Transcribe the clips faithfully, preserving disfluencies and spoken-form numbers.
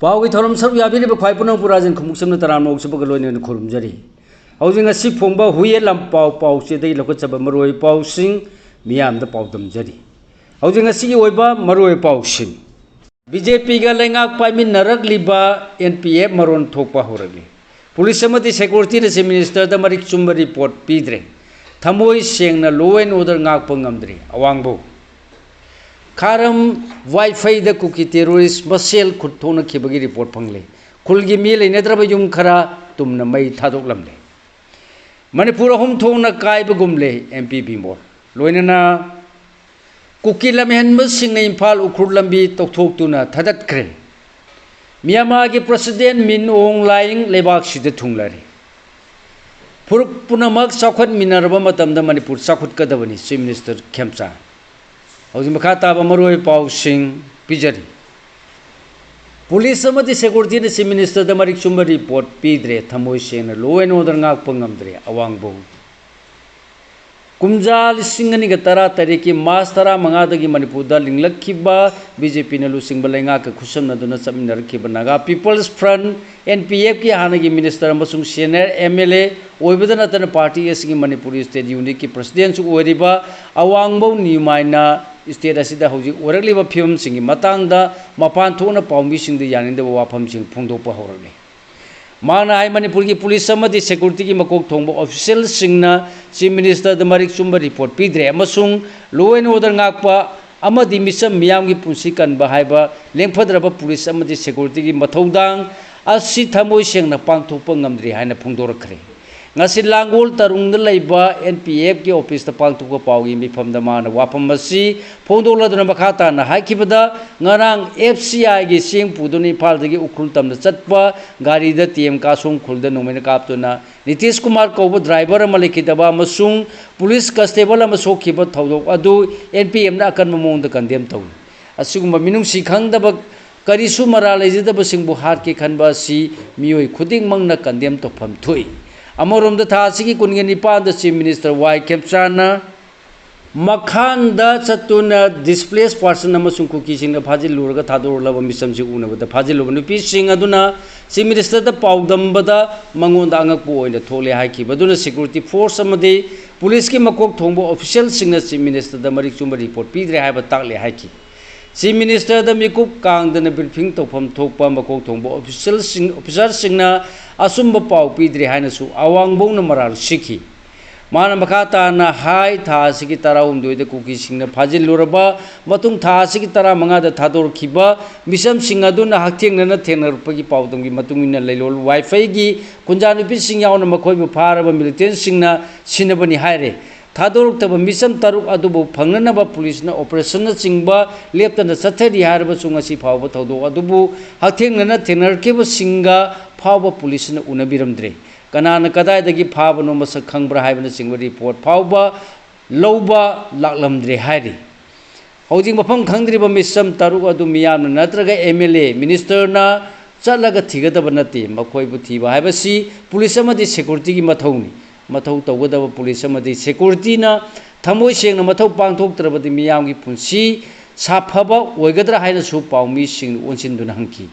ꯄꯥꯎꯒꯤ ꯊꯧꯔꯝ ꯁꯔꯨꯛ ꯌꯥꯕꯤꯔꯤꯕ ꯈ꯭ꯋꯥꯏ ꯄꯨꯝꯅꯃꯛꯄꯨ ꯔꯥꯖꯦꯟ ꯈꯨꯃꯨꯛꯆꯝꯅ ꯇꯔꯥꯝꯅ ꯑꯣꯛꯆꯕꯒ ꯂꯣꯏꯅꯅ ꯈꯨꯔꯨꯝꯖꯔꯤ꯫ ꯍꯧꯖꯤꯛ ꯉꯁꯤ ꯐꯣꯡꯕ ꯍꯨꯏꯌꯦꯟ ꯂꯥꯟꯄꯥꯎ ꯄꯥꯎꯆꯦꯗꯒꯤ ꯂꯧꯈꯠꯆꯕ ꯃꯔꯨꯑꯣꯏꯕ ꯄꯥꯎꯁꯤꯡ ꯃꯤꯌꯥꯝꯗ ꯄꯥꯎꯗꯝꯖꯔꯤ꯫ ꯍꯧꯖꯤꯛ ꯉꯁꯤꯒꯤ ꯑꯣꯏꯕ ꯃꯔꯨꯑꯣꯏꯕ ꯄꯥꯎꯁꯤꯡ꯫ ꯕꯤ ꯖꯦ ꯄꯤꯒ ꯂꯩꯉꯥꯛ ꯄꯥꯏꯃꯤꯟꯅꯔꯛꯂꯤꯕ ꯑꯦꯟ ꯄꯤ ꯑꯦꯐ ꯃꯔꯣꯟ ꯊꯣꯛꯄ ꯍꯧꯔꯛꯂꯤ꯫ ꯄꯨꯂꯤꯁ ꯑꯃꯗꯤ ꯁꯦꯀ꯭ꯌꯨꯔꯤꯇꯤꯅ ꯆꯤꯐ ꯃꯤꯅꯤꯁꯇꯔꯗ ꯃꯔꯤꯛ ꯆꯨꯝꯕ ꯔꯤꯄꯣꯔꯠ ꯄꯤꯗ꯭ꯔꯦ꯫ ꯊꯃꯣꯏ ꯁꯦꯡꯅ law and order ꯉꯥꯛꯄ ꯉꯝꯗ꯭ꯔꯤ꯫ ꯑꯋꯥꯡꯕꯧ꯫ ꯈꯥꯔꯝ ꯋꯥꯏꯐꯩꯗ ꯀꯨꯀꯤ ꯇꯦꯔꯣꯔꯤꯁ ꯃꯁꯦꯜ ꯈꯨꯠ ꯊꯣꯛꯅꯈꯤꯕꯒꯤ ꯔꯤꯄꯣꯔꯠ ꯐꯪꯂꯦ꯫ ꯈꯨꯜꯒꯤ ꯃꯤ ꯂꯩꯅꯗ꯭ꯔꯕ ꯌꯨꯝ ꯈꯔ ꯇꯨꯝꯅ ꯃꯩ ꯊꯥꯗꯣꯛꯂꯝꯂꯦ꯫ ꯃꯅꯤꯄꯨꯔ ꯑꯍꯨꯝ ꯊꯣꯛꯅ ꯀꯥꯏꯕꯒꯨꯝꯂꯦ ꯑꯦꯝ ꯄꯤ ꯕꯤꯃꯣꯜ꯫ ꯂꯣꯏꯅꯅ ꯀꯨꯀꯤ ꯂꯝꯍꯦꯟꯕꯁꯤꯡꯅ ꯏꯝꯐꯥꯜ ꯎꯈ꯭ꯔꯨꯜ ꯂꯝꯕꯤ ꯇꯧꯊꯣꯛꯇꯨꯅ ꯊꯥꯗꯠꯈ꯭ꯔꯦ꯫ ꯃ꯭ꯌꯥꯟꯃꯥꯔꯒꯤ ꯄ꯭ꯔꯁꯤꯗꯦꯟ ꯃꯤꯟ ꯑꯣꯡ ꯂꯥꯏꯡ ꯂꯩꯕꯥꯛꯁꯤꯗ ꯊꯨꯡꯂꯔꯦ꯫ ꯐꯨꯔꯨꯞ ꯄꯨꯝꯅꯃꯛ ꯆꯥꯎꯈꯠꯃꯤꯟꯅꯔꯕ ꯃꯇꯝꯗ ꯃꯅꯤꯄꯨꯔ ꯆꯥꯎꯈꯠꯀꯗꯕꯅꯤ, ꯆꯤꯐ ꯃꯤꯅꯤꯁꯇꯔ ꯈꯦꯝꯆꯥꯟ꯫ ꯍꯧꯖꯤꯛ ꯃꯈꯥ ꯇꯥꯕ ꯃꯔꯨꯑꯣꯏꯕ ꯄꯥꯎꯁꯤꯡ ꯄꯤꯖꯔꯤ꯫ ꯄꯨꯂꯤꯁ ꯑꯃꯗꯤ ꯁꯦꯀ꯭ꯌꯨꯔꯤꯇꯤꯅ ꯆꯤꯐ ꯃꯤꯅꯤꯁꯇꯔꯗ ꯃꯔꯤꯛ ꯆꯨꯝꯕ ꯔꯤꯄꯣꯔꯠ ꯄꯤꯗ꯭ꯔꯦ꯫ ꯊꯃꯣꯏ ꯁꯦꯡꯅ law and order ꯉꯥꯛꯄ ꯉꯝꯗ꯭ꯔꯦ꯫ ꯑꯋꯥꯡꯕꯧ꯫ ꯀꯨꯝꯖꯥ ꯂꯤꯁꯤꯡ ꯑꯅꯤꯒ ꯇꯔꯥ ꯇꯔꯦꯠꯀꯤ ꯃꯥꯔꯆ ꯇꯔꯥꯃꯉꯥꯗꯒꯤ ꯃꯅꯤꯄꯨꯔꯗ ꯂꯤꯡꯂꯛꯈꯤꯕ ꯕꯤ ꯖꯦ ꯄꯤꯅ ꯂꯨꯆꯤꯡꯕ ꯂꯩꯉꯥꯛꯀ ꯈꯨꯠꯁꯝꯅꯗꯨꯅ ꯆꯠꯃꯤꯟꯅꯔꯛꯈꯤꯕ Naga people's front, N P ꯑꯦꯐꯀꯤ ꯍꯥꯟꯅꯒꯤ ꯃꯤꯅꯤꯁꯇꯔ ꯑꯃꯁꯨꯡ ꯁꯦꯅꯤꯌꯔ ꯑꯦꯝ ꯑꯦꯜ ꯑꯦ ꯑꯣꯏꯕꯗ ꯅꯠꯇꯅ ꯄꯥꯔꯇꯤ ꯑꯁꯤꯒꯤ ꯃꯅꯤꯄꯨꯔꯤ ꯁ꯭ꯇꯦꯠ ꯌꯨꯅꯤꯠꯀꯤ ꯄ꯭ꯔꯁꯤꯗꯦꯟꯁꯨ ꯑꯣꯏꯔꯤꯕ ꯑꯋꯥꯡꯕꯧ ꯅꯤꯌꯨꯃꯥꯏꯅ ꯁ꯭ꯇꯦꯠ ꯑꯁꯤꯗ ꯍꯧꯖꯤꯛ ꯑꯣꯏꯔꯛꯂꯤꯕ ꯐꯤꯕꯝꯁꯤꯡꯒꯤ ꯃꯇꯥꯡꯗ ꯃꯄꯥꯟ ꯊꯣꯛꯅ ꯄꯥꯎꯃꯤꯁꯤꯡꯗ ꯌꯥꯅꯤꯡꯗꯕ ꯋꯥꯐꯝꯁꯤꯡ ꯐꯣꯡꯗꯣꯛꯄ ꯍꯧꯔꯛꯂꯤ꯫ ꯃꯍꯥꯛꯅ ꯍꯥꯏ, ꯃꯅꯤꯄꯨꯔꯒꯤ ꯄꯨꯂꯤꯁ ꯑꯃꯗꯤ ꯁꯦꯀ꯭ꯌꯨꯔꯤꯇꯤꯒꯤ ꯃꯀꯣꯛ ꯊꯣꯡꯕ ꯑꯣꯐꯤꯁꯤꯌꯦꯜꯁꯤꯡꯅ ꯆꯤꯐ ꯃꯤꯅꯤꯁꯇꯔꯗ ꯃꯔꯤꯛ ꯆꯨꯝꯕ ꯔꯤꯄꯣꯔꯠ ꯄꯤꯗ꯭ꯔꯦ ꯑꯃꯁꯨꯡ law and order ꯉꯥꯛꯄ ꯑꯃꯗꯤ ꯃꯤꯆꯝ ꯃꯤꯌꯥꯝꯒꯤ ꯄꯨꯟꯁꯤ ꯀꯟꯕ ꯍꯥꯏꯕ ꯂꯦꯡꯐꯗ꯭ꯔꯕ ꯄꯨꯂꯤꯁ ꯑꯃꯗꯤ ꯁꯦꯀ꯭ꯌꯨꯔꯤꯇꯤꯒꯤ ꯃꯊꯧꯗꯥꯡ ꯑꯁꯤ ꯊꯃꯣꯏ ꯁꯦꯡꯅ ꯄꯥꯡꯊꯣꯛꯄ ꯉꯝꯗ꯭ꯔꯤ ꯍꯥꯏꯅ ꯐꯣꯡꯗꯣꯔꯛꯈ꯭ꯔꯦ꯫ ꯉꯁꯤ ꯂꯥꯡꯒꯣꯜ ꯇꯔꯨꯡꯗ ꯂꯩꯕ ꯑꯦꯟ ꯄꯤ ꯑꯦꯐꯀꯤ ꯑꯣꯐꯤꯁꯇ ꯄꯥꯡꯊꯣꯛꯄ ꯄꯥꯎꯒꯤ ꯃꯤꯐꯝꯗ ꯃꯥꯅ ꯋꯥꯐꯝ ꯑꯁꯤ ꯐꯣꯡꯗꯣꯛꯂꯗꯨꯅ ꯃꯈꯥ ꯇꯥꯅ ꯍꯥꯏꯈꯤꯕꯗ, ꯉꯔꯥꯡ ꯑꯦꯐ ꯁꯤ ꯑꯥꯏꯒꯤ ꯆꯦꯡ ꯄꯨꯗꯨꯅ ꯏꯝꯐꯥꯜꯗꯒꯤ ꯎꯈ꯭ꯔꯨꯜ ꯇꯝꯅ ꯆꯠꯄ ꯒꯥꯔꯤꯗ ꯇꯤ ꯑꯦꯝ ꯀꯥꯁꯣꯡ ꯈꯨꯜꯗ ꯅꯣꯡꯃꯩꯅ ꯀꯥꯞꯇꯨꯅ ꯅꯤꯇꯤꯁ ꯀꯨꯃꯥꯔ ꯀꯧꯕ ꯗ꯭ꯔꯥꯏꯚꯔ ꯑꯃ ꯂꯩꯈꯤꯗꯕ ꯑꯃꯁꯨꯡ ꯄꯨꯂꯤꯁ ꯀꯟꯁꯇꯦꯕꯜ ꯑꯃ ꯁꯣꯛꯈꯤꯕ ꯊꯧꯗꯣꯛ ꯑꯗꯨ ꯑꯦꯟ ꯄꯤ ꯑꯦꯐꯅ ꯑꯀꯟꯕ ꯃꯑꯣꯡꯗ ꯀꯟꯗꯦꯝ ꯇꯧꯏ꯫ ꯑꯁꯤꯒꯨꯝꯕ ꯃꯤꯅꯨꯡꯁꯤ ꯈꯪꯗꯕ, ꯀꯔꯤꯁꯨ ꯃꯔꯥꯜ ꯂꯩꯖꯗꯕꯁꯤꯡꯕꯨ ꯍꯥꯠꯀꯦ ꯈꯟꯕ ꯑꯁꯤ ꯃꯤꯑꯣꯏ ꯈꯨꯗꯤꯡꯃꯛꯅ ꯀꯟꯗꯦꯝ ꯇꯧꯐꯝ ꯊꯣꯛꯏ꯫ ꯑꯃꯔꯣꯝꯗ, ꯊꯥ ꯑꯁꯤꯒꯤ ꯀꯨꯟꯒ ꯅꯤꯄꯥꯟꯗ ꯆꯤꯐ ꯃꯤꯅꯤꯁꯇꯔ ꯋꯥꯏ ꯈꯦꯝꯆꯥꯟꯅ ꯃꯈꯥꯟꯗ ꯆꯠꯇꯨꯅ displaced person ꯑꯃꯁꯨꯡ ꯀꯨꯀꯤꯁꯤꯡꯅ ꯐꯥꯖꯤꯜꯂꯨꯔꯒ ꯊꯥꯗꯣꯔꯛꯂꯕ ꯃꯤꯆꯝꯁꯤ ꯎꯅꯕꯗ ꯐꯥꯖꯤꯜꯂꯨꯕ ꯅꯨꯄꯤꯁꯤꯡ ꯑꯗꯨꯅ Chief Minister ꯗ ꯄꯥꯎꯗꯝꯕꯗ ꯃꯉꯣꯟꯗ ꯑꯉꯛꯄ ꯑꯣꯏꯅ ꯊꯣꯛꯂꯦ ꯍꯥꯏꯈꯤꯕ ꯑꯗꯨꯅ security force ꯑꯃꯗꯤ police ꯀꯤ ꯃꯀꯣꯛ ꯊꯣꯡꯕ official ꯁꯤꯡꯅ Chief Minister ꯗ ꯃꯔꯤꯛ ꯆꯨꯝꯕ report ꯄꯤꯗ꯭ꯔꯦ ꯍꯥꯏꯕ ꯇꯥꯛꯂꯦ ꯍꯥꯏꯈꯤ꯫ Chief Minister ꯗ ꯃꯤꯀꯨꯞ ꯀꯥꯡꯗꯅ briefing ꯇꯧꯐꯝ ꯊꯣꯛꯄ ꯃꯀꯣꯛ ꯊꯣꯡꯕ official ꯁꯤꯡ, officer ꯁꯤꯡꯅ ꯑꯆꯨꯝꯕ ꯄꯥꯎ ꯄꯤꯗ꯭ꯔꯦ ꯍꯥꯏꯅꯁꯨ ꯑꯋꯥꯡꯕꯧꯅ ꯃꯔꯥꯜ ꯁꯤꯈꯤ꯫ ꯃꯥꯅ ꯃꯈꯥ ꯇꯥꯅ ꯍꯥꯏ, ꯊꯥ ꯑꯁꯤꯒꯤ ꯇꯔꯥꯍꯨꯝꯗꯣꯏꯗ ꯀꯨꯀꯤꯁꯤꯡꯅ ꯐꯥꯖꯤꯜꯂꯨꯔꯕ ꯃꯇꯨꯡ ꯊꯥ ꯑꯁꯤꯒꯤ ꯇꯔꯥꯃꯉꯥꯗ ꯊꯥꯗꯣꯔꯛꯈꯤꯕ ꯃꯤꯆꯝꯁꯤꯡ ꯑꯗꯨꯅ ꯍꯛꯊꯦꯡꯅꯅ ꯊꯦꯡꯅꯔꯛꯄꯒꯤ ꯄꯥꯎꯗꯝꯒꯤ ꯃꯇꯨꯡ ꯏꯟꯅ ꯂꯩꯂꯣꯜ ꯋꯥꯏꯐꯩꯒꯤ ꯈꯨꯟꯖꯥ ꯅꯨꯄꯤꯁꯤꯡ ꯌꯥꯎꯅ ꯃꯈꯣꯏꯕꯨ ꯐꯥꯔꯕ militant ꯁꯤꯡꯅ ꯁꯤꯟꯅꯕꯅꯤ ꯍꯥꯏꯔꯦ꯫ ꯊꯥꯗꯣꯔꯛꯇꯕ ꯃꯤꯆꯝ ꯇꯔꯨꯛ ꯑꯗꯨꯕꯨ ꯐꯪꯅꯅꯕ police ꯅ operation ꯅꯆꯤꯡꯕ ꯂꯦꯞꯇꯅ ꯆꯠꯊꯔꯤ ꯍꯥꯏꯔꯕꯁꯨ ꯉꯁꯤ ꯐꯥꯎꯕ ꯊꯧꯗꯣꯛ ꯑꯗꯨꯕꯨ ꯍꯛꯊꯦꯡꯅꯅ ꯊꯦꯡꯅꯔꯛꯈꯤꯕꯁꯤꯡꯒ ꯐꯥꯎꯕ police ꯅ ꯎꯅꯕꯤꯔꯝꯗ꯭ꯔꯦ꯫ ꯀꯅꯥꯅ ꯀꯗꯥꯏꯗꯒꯤ ꯐꯥꯕꯅꯣ ꯃꯁꯛ ꯈꯪꯕ꯭ꯔꯥ ꯍꯥꯏꯕꯅꯆꯤꯡꯕ report ꯐꯥꯎꯕ ꯂꯧꯕ ꯂꯥꯛꯂꯝꯗ꯭ꯔꯦ ꯍꯥꯏꯔꯤ꯫ ꯍꯧꯖꯤꯛ ꯃꯐꯝ ꯈꯪꯗ꯭ꯔꯤꯕ ꯃꯤꯆꯝ ꯇꯔꯨꯛ ꯑꯗꯨ ꯃꯤꯌꯥꯝꯅ ꯅꯠꯇ꯭ꯔꯒ MLA, minister ꯅ ꯆꯠꯂꯒ ꯊꯤꯒꯗꯕ ꯅꯠꯇꯦ꯫ ꯃꯈꯣꯏꯕꯨ ꯊꯤꯕ ꯍꯥꯏꯕꯁꯤ police ꯑꯃꯗꯤ security ꯒꯤ ꯃꯊꯧꯅꯤ꯫ ꯃꯊꯧ ꯇꯧꯒꯗꯕ police ꯑꯃꯗꯤ security ꯅ ꯊꯃꯣꯏ ꯁꯦꯡꯅ ꯃꯊꯧ ꯄꯥꯡꯊꯣꯛꯇ꯭ꯔꯕꯗꯤ ꯃꯤꯌꯥꯝꯒꯤ ꯄꯨꯟꯁꯤ ꯁꯥꯐꯕ ꯑꯣꯏꯒꯗ꯭ꯔꯥ ꯍꯥꯏꯅꯁꯨ ꯄꯥꯎꯃꯤꯁꯤꯡꯅ ꯑꯣꯟꯁꯤꯟꯗꯨꯅ ꯍꯪꯈꯤ꯫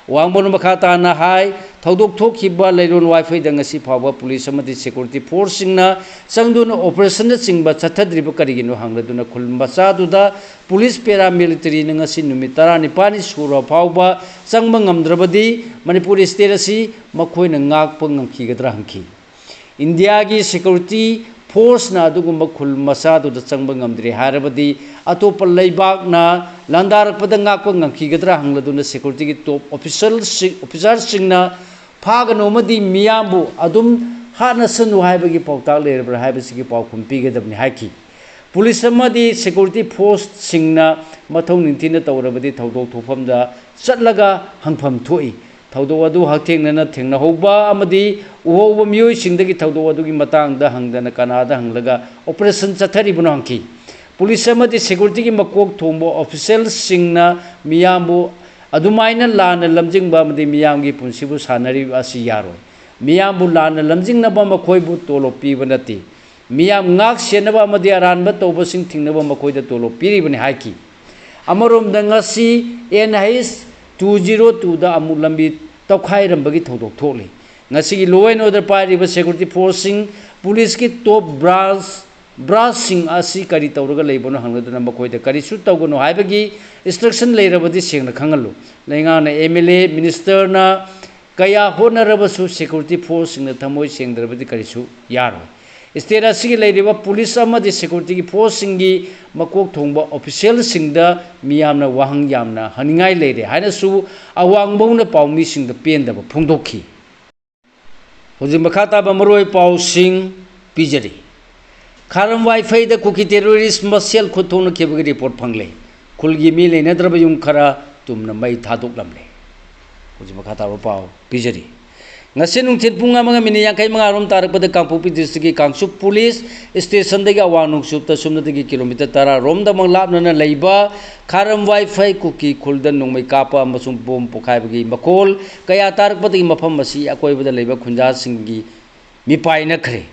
ꯋꯥꯡꯕꯧꯅ ꯃꯈꯥ ꯇꯥꯅ ꯍꯥꯏ, ꯊꯧꯗꯣꯛ ꯊꯣꯛꯈꯤꯕ ꯂꯩꯔꯣꯟ ꯋꯥꯏꯐꯩꯗ ꯉꯁꯤ ꯐꯥꯎꯕ police ꯑꯃꯗꯤ security force ꯁꯤꯡꯅ ꯆꯪꯗꯨꯅ operation ꯅꯆꯤꯡꯕ ꯆꯠꯊꯗ꯭ꯔꯤꯕ ꯀꯔꯤꯒꯤꯅꯣ ꯍꯪꯂꯗꯨꯅ ꯈꯨꯜ ꯃꯆꯥꯗꯨꯗ police paramilitary ꯅ ꯉꯁꯤ ꯅꯨꯃꯤꯠ ꯇꯔꯥꯅꯤꯄꯥꯜꯅꯤ ꯁꯨꯔ ꯐꯥꯎꯕ ꯆꯪꯕ ꯉꯝꯗ꯭ꯔꯕꯗꯤ ꯃꯅꯤꯄꯨꯔ state ꯑꯁꯤ ꯃꯈꯣꯏꯅ ꯉꯥꯛꯄ ꯉꯝꯈꯤꯒꯗ꯭ꯔꯥ ꯍꯪꯈꯤ꯫ ꯏꯟꯗꯤꯌꯥꯒꯤ security force ꯅ ꯑꯗꯨꯒꯨꯝꯕ ꯈꯨꯜ ꯃꯆꯥꯗꯨꯗ ꯆꯪꯕ ꯉꯝꯗ꯭ꯔꯦ ꯍꯥꯏꯔꯕꯗꯤ ꯑꯇꯣꯞꯄ ꯂꯩꯕꯥꯛꯅ ꯂꯥꯟꯗꯥꯔꯛꯄꯗ ꯉꯥꯛꯄ ꯉꯝꯈꯤꯒꯗ꯭ꯔꯥ ꯍꯪꯂꯗꯨꯅ security ꯒꯤ top official ꯁꯤꯡ, officer ꯁꯤꯡꯅ ꯐꯥꯒꯅꯨ ꯑꯃꯗꯤ ꯃꯤꯌꯥꯝꯕꯨ ꯑꯗꯨꯝ ꯍꯥꯠꯅꯁꯅꯨ ꯍꯥꯏꯕꯒꯤ ꯄꯥꯎꯇꯥꯛ ꯂꯩꯔꯕ꯭ꯔꯥ ꯍꯥꯏꯕꯁꯤꯒꯤ ꯄꯥꯎꯈꯨꯝ ꯄꯤꯒꯗꯕꯅꯤ ꯍꯥꯏꯈꯤ꯫ Police ꯑꯃꯗꯤ security force ꯁꯤꯡꯅ ꯃꯊꯧ ꯅꯤꯡꯊꯤꯅ ꯇꯧꯔꯕꯗꯤ ꯊꯧꯗꯣꯛ ꯊꯣꯛꯐꯝꯗ ꯆꯠꯂꯒ ꯍꯪꯐꯝ ꯊꯣꯛꯏ꯫ ꯊꯧꯗꯣꯛ ꯑꯗꯨ ꯍꯛꯊꯦꯡꯅꯅ ꯊꯦꯡꯅꯍꯧꯕ ꯑꯃꯗꯤ ꯎꯍꯧꯕ ꯃꯤꯑꯣꯏꯁꯤꯡꯗꯒꯤ ꯊꯧꯗꯣꯛ ꯑꯗꯨꯒꯤ ꯃꯇꯥꯡꯗ ꯍꯪꯗꯅ ꯀꯅꯥꯗ ꯍꯪꯂꯒ operation ꯆꯠꯊꯔꯤꯕꯅꯣ ꯍꯪꯈꯤ꯫ Police ꯑꯃꯗꯤ security ꯒꯤ ꯃꯀꯣꯛ ꯊꯣꯡꯕ official ꯁꯤꯡꯅ ꯃꯤꯌꯥꯝꯕꯨ ꯑꯗꯨꯃꯥꯏꯅ ꯂꯥꯟꯅ ꯂꯝꯖꯤꯡꯕ ꯑꯃꯗꯤ ꯃꯤꯌꯥꯝꯒꯤ ꯄꯨꯟꯁꯤꯕꯨ ꯁꯥꯟꯅꯔꯤꯕ ꯑꯁꯤ ꯌꯥꯔꯣꯏ꯫ ꯃꯤꯌꯥꯝꯕꯨ ꯂꯥꯟꯅ ꯂꯝꯖꯤꯡꯅꯕ ꯃꯈꯣꯏꯕꯨ ꯇꯣꯂꯣꯞ ꯄꯤꯕ ꯅꯠꯇꯦ꯫ ꯃꯤꯌꯥꯝ ꯉꯥꯛ ꯁꯦꯟꯅꯕ ꯑꯃꯗꯤ ꯑꯔꯥꯟꯕ ꯇꯧꯕꯁꯤꯡ ꯊꯤꯡꯅꯕ ꯃꯈꯣꯏꯗ ꯇꯣꯂꯣꯞ ꯄꯤꯔꯤꯕꯅꯤ ꯍꯥꯏꯈꯤ꯫ ꯑꯃꯔꯣꯝꯗ ꯉꯁꯤ ꯑꯦꯟ ꯑꯩꯆ ꯇꯨ ꯖꯤꯔꯣ ꯇꯨꯗ ꯑꯃꯨꯛ ꯂꯝꯕꯤ ꯇꯧꯈꯥꯏꯔꯝꯕꯒꯤ ꯊꯧꯗꯣꯛ ꯊꯣꯛꯂꯤ꯫ ꯉꯁꯤꯒꯤ law and order ꯄꯥꯏꯔꯤꯕ security forceꯁꯤꯡ, ꯄꯨꯂꯤꯁꯀꯤ top branch, branchꯁꯤꯡ ꯑꯁꯤ ꯀꯔꯤ ꯇꯧꯔꯒ ꯂꯩꯕꯅꯣ ꯍꯪꯂꯗꯨꯅ ꯃꯈꯣꯏꯗ ꯀꯔꯤꯁꯨ ꯇꯧꯒꯅꯨ ꯍꯥꯏꯕꯒꯤ instruction ꯂꯩꯔꯕꯗꯤ ꯁꯦꯡꯅ ꯈꯪꯍꯜꯂꯨ꯫ ꯂꯩꯉꯥꯛꯅ, ꯑꯦꯝ ꯑꯦꯜ ꯑꯦ, ministerꯅ ꯀꯌꯥ ꯍꯣꯠꯅꯔꯕꯁꯨ security forceꯁꯤꯡꯅ ꯊꯃꯣꯏ ꯁꯦꯡꯗ꯭ꯔꯕꯗꯤ ꯀꯔꯤꯁꯨ ꯌꯥꯔꯣꯏ꯫ State ꯑꯁꯤꯒꯤ ꯂꯩꯔꯤꯕ ꯄꯨꯂꯤꯁ ꯑꯃꯗꯤ securityꯒꯤ forceꯁꯤꯡꯒꯤ ꯃꯀꯣꯛ ꯊꯣꯡꯕ officialꯁꯤꯡꯗ ꯃꯤꯌꯥꯝꯅ ꯋꯥꯍꯪ ꯌꯥꯝꯅ ꯍꯪꯅꯤꯡꯉꯥꯏ ꯂꯩꯔꯦ ꯍꯥꯏꯅꯁꯨ ꯑꯋꯥꯡꯕꯧꯅ ꯄꯥꯎꯃꯤꯁꯤꯡꯗ ꯄꯦꯟꯗꯕ ꯐꯣꯡꯗꯣꯛꯈꯤ꯫ ꯍꯧꯖꯤꯛ ꯃꯈꯥ ꯇꯥꯕ ꯃꯔꯨꯑꯣꯏ ꯄꯥꯎꯁꯤꯡ ꯄꯤꯖꯔꯤ꯫ ꯈꯥꯔꯝ ꯋꯥꯏꯐꯩꯗ ꯀꯨꯀꯤ terrorist ꯃꯁꯦꯜ ꯈꯨꯠ ꯊꯣꯛꯅꯈꯤꯕꯒꯤ report ꯐꯪꯂꯦ꯫ ꯈꯨꯜꯒꯤ ꯃꯤ ꯂꯩꯅꯗ꯭ꯔꯕ ꯌꯨꯝ ꯈꯔ ꯇꯨꯝꯅ ꯃꯩ ꯊꯥꯗꯣꯛꯂꯝꯂꯦ꯫ ꯍꯧꯖꯤꯛ ꯃꯈꯥ ꯇꯥꯕ ꯄꯥꯎ ꯄꯤꯖꯔꯤ꯫ ꯉꯁꯤ ꯅꯨꯡꯊꯤꯜ ꯄꯨꯡ ꯑꯃꯒ minute ꯌꯥꯡꯈꯩ ꯃꯉꯥ ꯔꯣꯝ ꯇꯥꯔꯛꯄꯗ ꯀꯥꯡꯄꯣꯛꯄꯤ districtꯀꯤ ꯀꯥꯡꯁꯨ police stationꯗꯒꯤ ꯑꯋꯥꯡ ꯅꯣꯡꯆꯨꯞꯇ ꯁꯨꯞꯅꯇꯒꯤ kilometre ꯇꯔꯥ ꯔꯣꯝꯗꯃꯛ ꯂꯥꯞꯅꯅ ꯂꯩꯕ ꯈꯥꯔꯝ ꯋꯥꯏꯐꯩ ꯀꯨꯀꯤ ꯈꯨꯜꯗ ꯅꯣꯡꯃꯩ ꯀꯥꯞꯄ ꯑꯃꯁꯨꯡ bomb ꯄꯣꯈꯥꯏꯕꯒꯤ ꯃꯈꯣꯜ ꯀꯌꯥ ꯇꯥꯔꯛꯄꯗꯒꯤ ꯃꯐꯝ ꯑꯁꯤ ꯑꯀꯣꯏꯕꯗ ꯂꯩꯕ ꯈꯨꯟꯖꯥꯁꯤꯡꯒꯤ ꯃꯤꯄꯥꯏꯅꯈ꯭ꯔꯦ꯫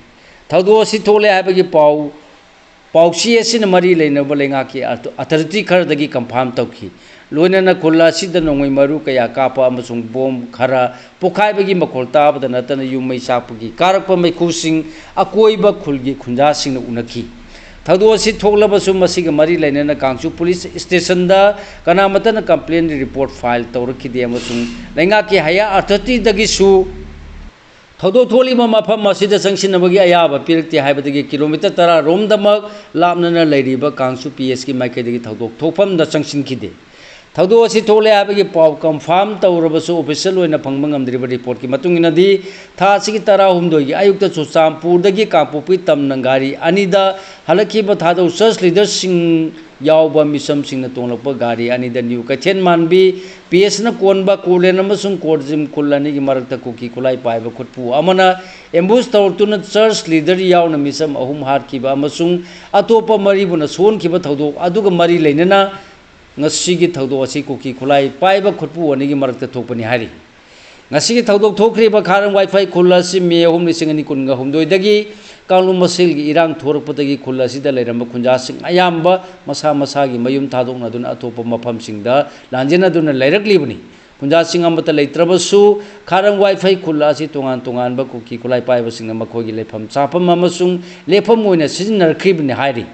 ꯊꯧꯗꯣꯛ ꯑꯁꯤ ꯊꯣꯛꯂꯦ ꯍꯥꯏꯕꯒꯤ ꯄꯥꯎ, ꯄꯥꯎꯆꯦ ꯑꯁꯤꯅ ꯃꯔꯤ ꯂꯩꯅꯕ ꯂꯩꯉꯥꯛꯀꯤ ꯑꯊ-, authority ꯈꯔꯗꯒꯤ confirm ꯇꯧꯈꯤ꯫ ꯂꯣꯏꯅꯅ ꯈꯨꯜ ꯑꯁꯤꯗ ꯅꯣꯡꯃꯩ ꯃꯔꯨ ꯀꯌꯥ ꯀꯥꯞꯄ ꯑꯃꯁꯨꯡ bomb ꯈꯔ ꯄꯣꯈꯥꯏꯕꯒꯤ ꯃꯈꯣꯜ ꯇꯥꯕꯗ ꯅꯠꯇꯅ ꯌꯨꯝ ꯃꯩ ꯆꯥꯛꯄꯒꯤ ꯀꯥꯔꯛꯄ ꯃꯩꯈꯨꯁꯤꯡ ꯑꯀꯣꯏꯕ ꯈꯨꯜꯒꯤ ꯈꯨꯟꯖꯥꯁꯤꯡꯅ ꯎꯅꯈꯤ꯫ ꯊꯧꯗꯣꯛ ꯑꯁꯤ ꯊꯣꯛꯂꯕꯁꯨ ꯃꯁꯤꯒ ꯃꯔꯤ ꯂꯩꯅꯅ ꯀꯥꯡꯁꯨ police stationꯗ ꯀꯅꯥꯃꯠꯇꯅ complaint report file ꯇꯧꯔꯛꯈꯤꯗꯦ ꯑꯃꯁꯨꯡ ꯂꯩꯉꯥꯛꯀꯤ higher authorityꯗꯒꯤꯁꯨ ꯊꯧꯗꯣꯛ ꯊꯣꯛꯂꯤꯕ ꯃꯐꯝ ꯑꯁꯤꯗ ꯆꯪꯁꯤꯟꯅꯕꯒꯤ ꯑꯌꯥꯕ ꯄꯤꯔꯛꯇꯦ ꯍꯥꯏꯕꯗꯒꯤ kilometre ꯇꯔꯥ ꯔꯣꯝꯗꯃꯛ ꯂꯥꯞꯅꯅ ꯂꯩꯔꯤꯕ ꯀꯥꯡꯁꯨ PSꯀꯤ ꯃꯥꯏꯀꯩꯗꯒꯤ ꯊꯧꯗꯣꯛ ꯊꯣꯛꯐꯝꯗ ꯆꯪꯁꯤꯟꯈꯤꯗꯦ꯫ ꯊꯧꯗꯣꯛ ꯑꯁꯤ ꯊꯣꯛꯂꯦ ꯍꯥꯏꯕꯒꯤ ꯄꯥꯎ confirm ꯇꯧꯔꯕꯁꯨ official ꯑꯣꯏꯅ ꯐꯪꯕ ꯉꯝꯗ꯭ꯔꯤꯕ reportꯀꯤ ꯃꯇꯨꯡ ꯏꯟꯅꯗꯤ ꯊꯥ ꯑꯁꯤꯒꯤ ꯇꯔꯥꯍꯨꯝꯗꯣꯏꯒꯤ ꯑꯌꯨꯛꯇ ꯆꯨꯔꯆꯥꯟꯄꯨꯔꯗꯒꯤ ꯀꯥꯡꯄꯣꯛꯄꯤ ꯇꯝꯅ ꯒꯥꯔꯤ ꯑꯅꯤꯗ ꯍꯜꯂꯛꯈꯤꯕ ꯊꯥꯗꯧ church leaderꯁꯤꯡ ꯌꯥꯎꯕ ꯃꯤꯆꯝꯁꯤꯡꯅ ꯇꯣꯡꯂꯛꯄ ꯒꯥꯔꯤ ꯑꯅꯤꯗ ꯅ꯭ꯌꯨ ꯀꯩꯊꯦꯜ ꯃꯥꯟꯕꯤ PSꯅ ꯀꯣꯟꯕ ꯀꯣꯂꯦꯟ ꯑꯃꯁꯨꯡ ꯀꯣꯔꯖꯤꯝ ꯈꯨꯜ ꯑꯅꯤꯒꯤ ꯃꯔꯛꯇ ꯀꯨꯀꯤ ꯈꯨꯠꯂꯥꯏ ꯄꯥꯏꯕ ꯈꯨꯠꯄꯨ ꯑꯃꯅ ambush ꯇꯧꯔꯛꯇꯨꯅ church leader ꯌꯥꯎꯅ ꯃꯤꯆꯝ ꯑꯍꯨꯝ ꯍꯥꯠꯈꯤꯕ ꯑꯃꯁꯨꯡ ꯑꯇꯣꯞꯄ ꯃꯔꯤꯕꯨꯅ ꯁꯣꯟꯈꯤꯕ ꯊꯧꯗꯣꯛ ꯑꯗꯨꯒ ꯃꯔꯤ ꯂꯩꯅꯅ ꯉꯁꯤꯒꯤ ꯊꯧꯗꯣꯛ ꯑꯁꯤ ꯀꯨꯀꯤ ꯈꯨꯠꯂꯥꯏ ꯄꯥꯏꯕ ꯈꯨꯠꯄꯨ ꯑꯅꯤꯒꯤ ꯃꯔꯛꯇ ꯊꯣꯛꯄꯅꯤ ꯍꯥꯏꯔꯤ꯫ ꯉꯁꯤꯒꯤ ꯊꯧꯗꯣꯛ ꯊꯣꯛꯈ꯭ꯔꯤꯕ ꯈꯥꯔꯝ ꯋꯥꯏꯐꯥꯏ ꯈꯨꯜ ꯑꯁꯤ ꯃꯦ ꯑꯍꯨꯝ, ꯂꯤꯁꯤꯡ ꯑꯅꯤ ꯀꯨꯟꯒ ꯍꯨꯝꯗꯣꯏꯗꯒꯤ ꯀꯥꯡꯂꯨꯞ ꯃꯁꯦꯜꯒꯤ ꯏꯔꯥꯡ ꯊꯣꯔꯛꯄꯗꯒꯤ ꯈꯨꯜ ꯑꯁꯤꯗ ꯂꯩꯔꯝꯕ ꯈꯨꯟꯖꯥꯁꯤꯡ ꯑꯌꯥꯝꯕ ꯃꯁꯥ ꯃꯁꯥꯒꯤ ꯃꯌꯨꯝ ꯊꯥꯗꯣꯛꯅꯗꯨꯅ ꯑꯇꯣꯞꯄ ꯃꯐꯝꯁꯤꯡꯗ ꯂꯥꯟꯖꯦꯟꯅꯗꯨꯅ ꯂꯩꯔꯛꯂꯤꯕꯅꯤ꯫ ꯈꯨꯟꯖꯥꯁꯤꯡ ꯑꯃꯠꯇ ꯂꯩꯇ꯭ꯔꯕꯁꯨ, ꯈꯥꯔꯝ ꯋꯥꯏꯐꯥꯏ ꯈꯨꯜ ꯑꯁꯤ ꯇꯣꯉꯥꯟ ꯇꯣꯉꯥꯟꯕ ꯀꯨꯀꯤ ꯈꯨꯠꯂꯥꯏ ꯄꯥꯏꯕꯁꯤꯡꯅ ꯃꯈꯣꯏꯒꯤ ꯂꯩꯐꯝ ꯆꯥꯐꯝ ꯑꯃꯁꯨꯡ ꯂꯦꯞꯐꯝ ꯑꯣꯏꯅ ꯁꯤꯖꯤꯟꯅꯔꯛꯈ꯭ꯔꯤꯕꯅꯤ ꯍꯥꯏꯔꯤ꯫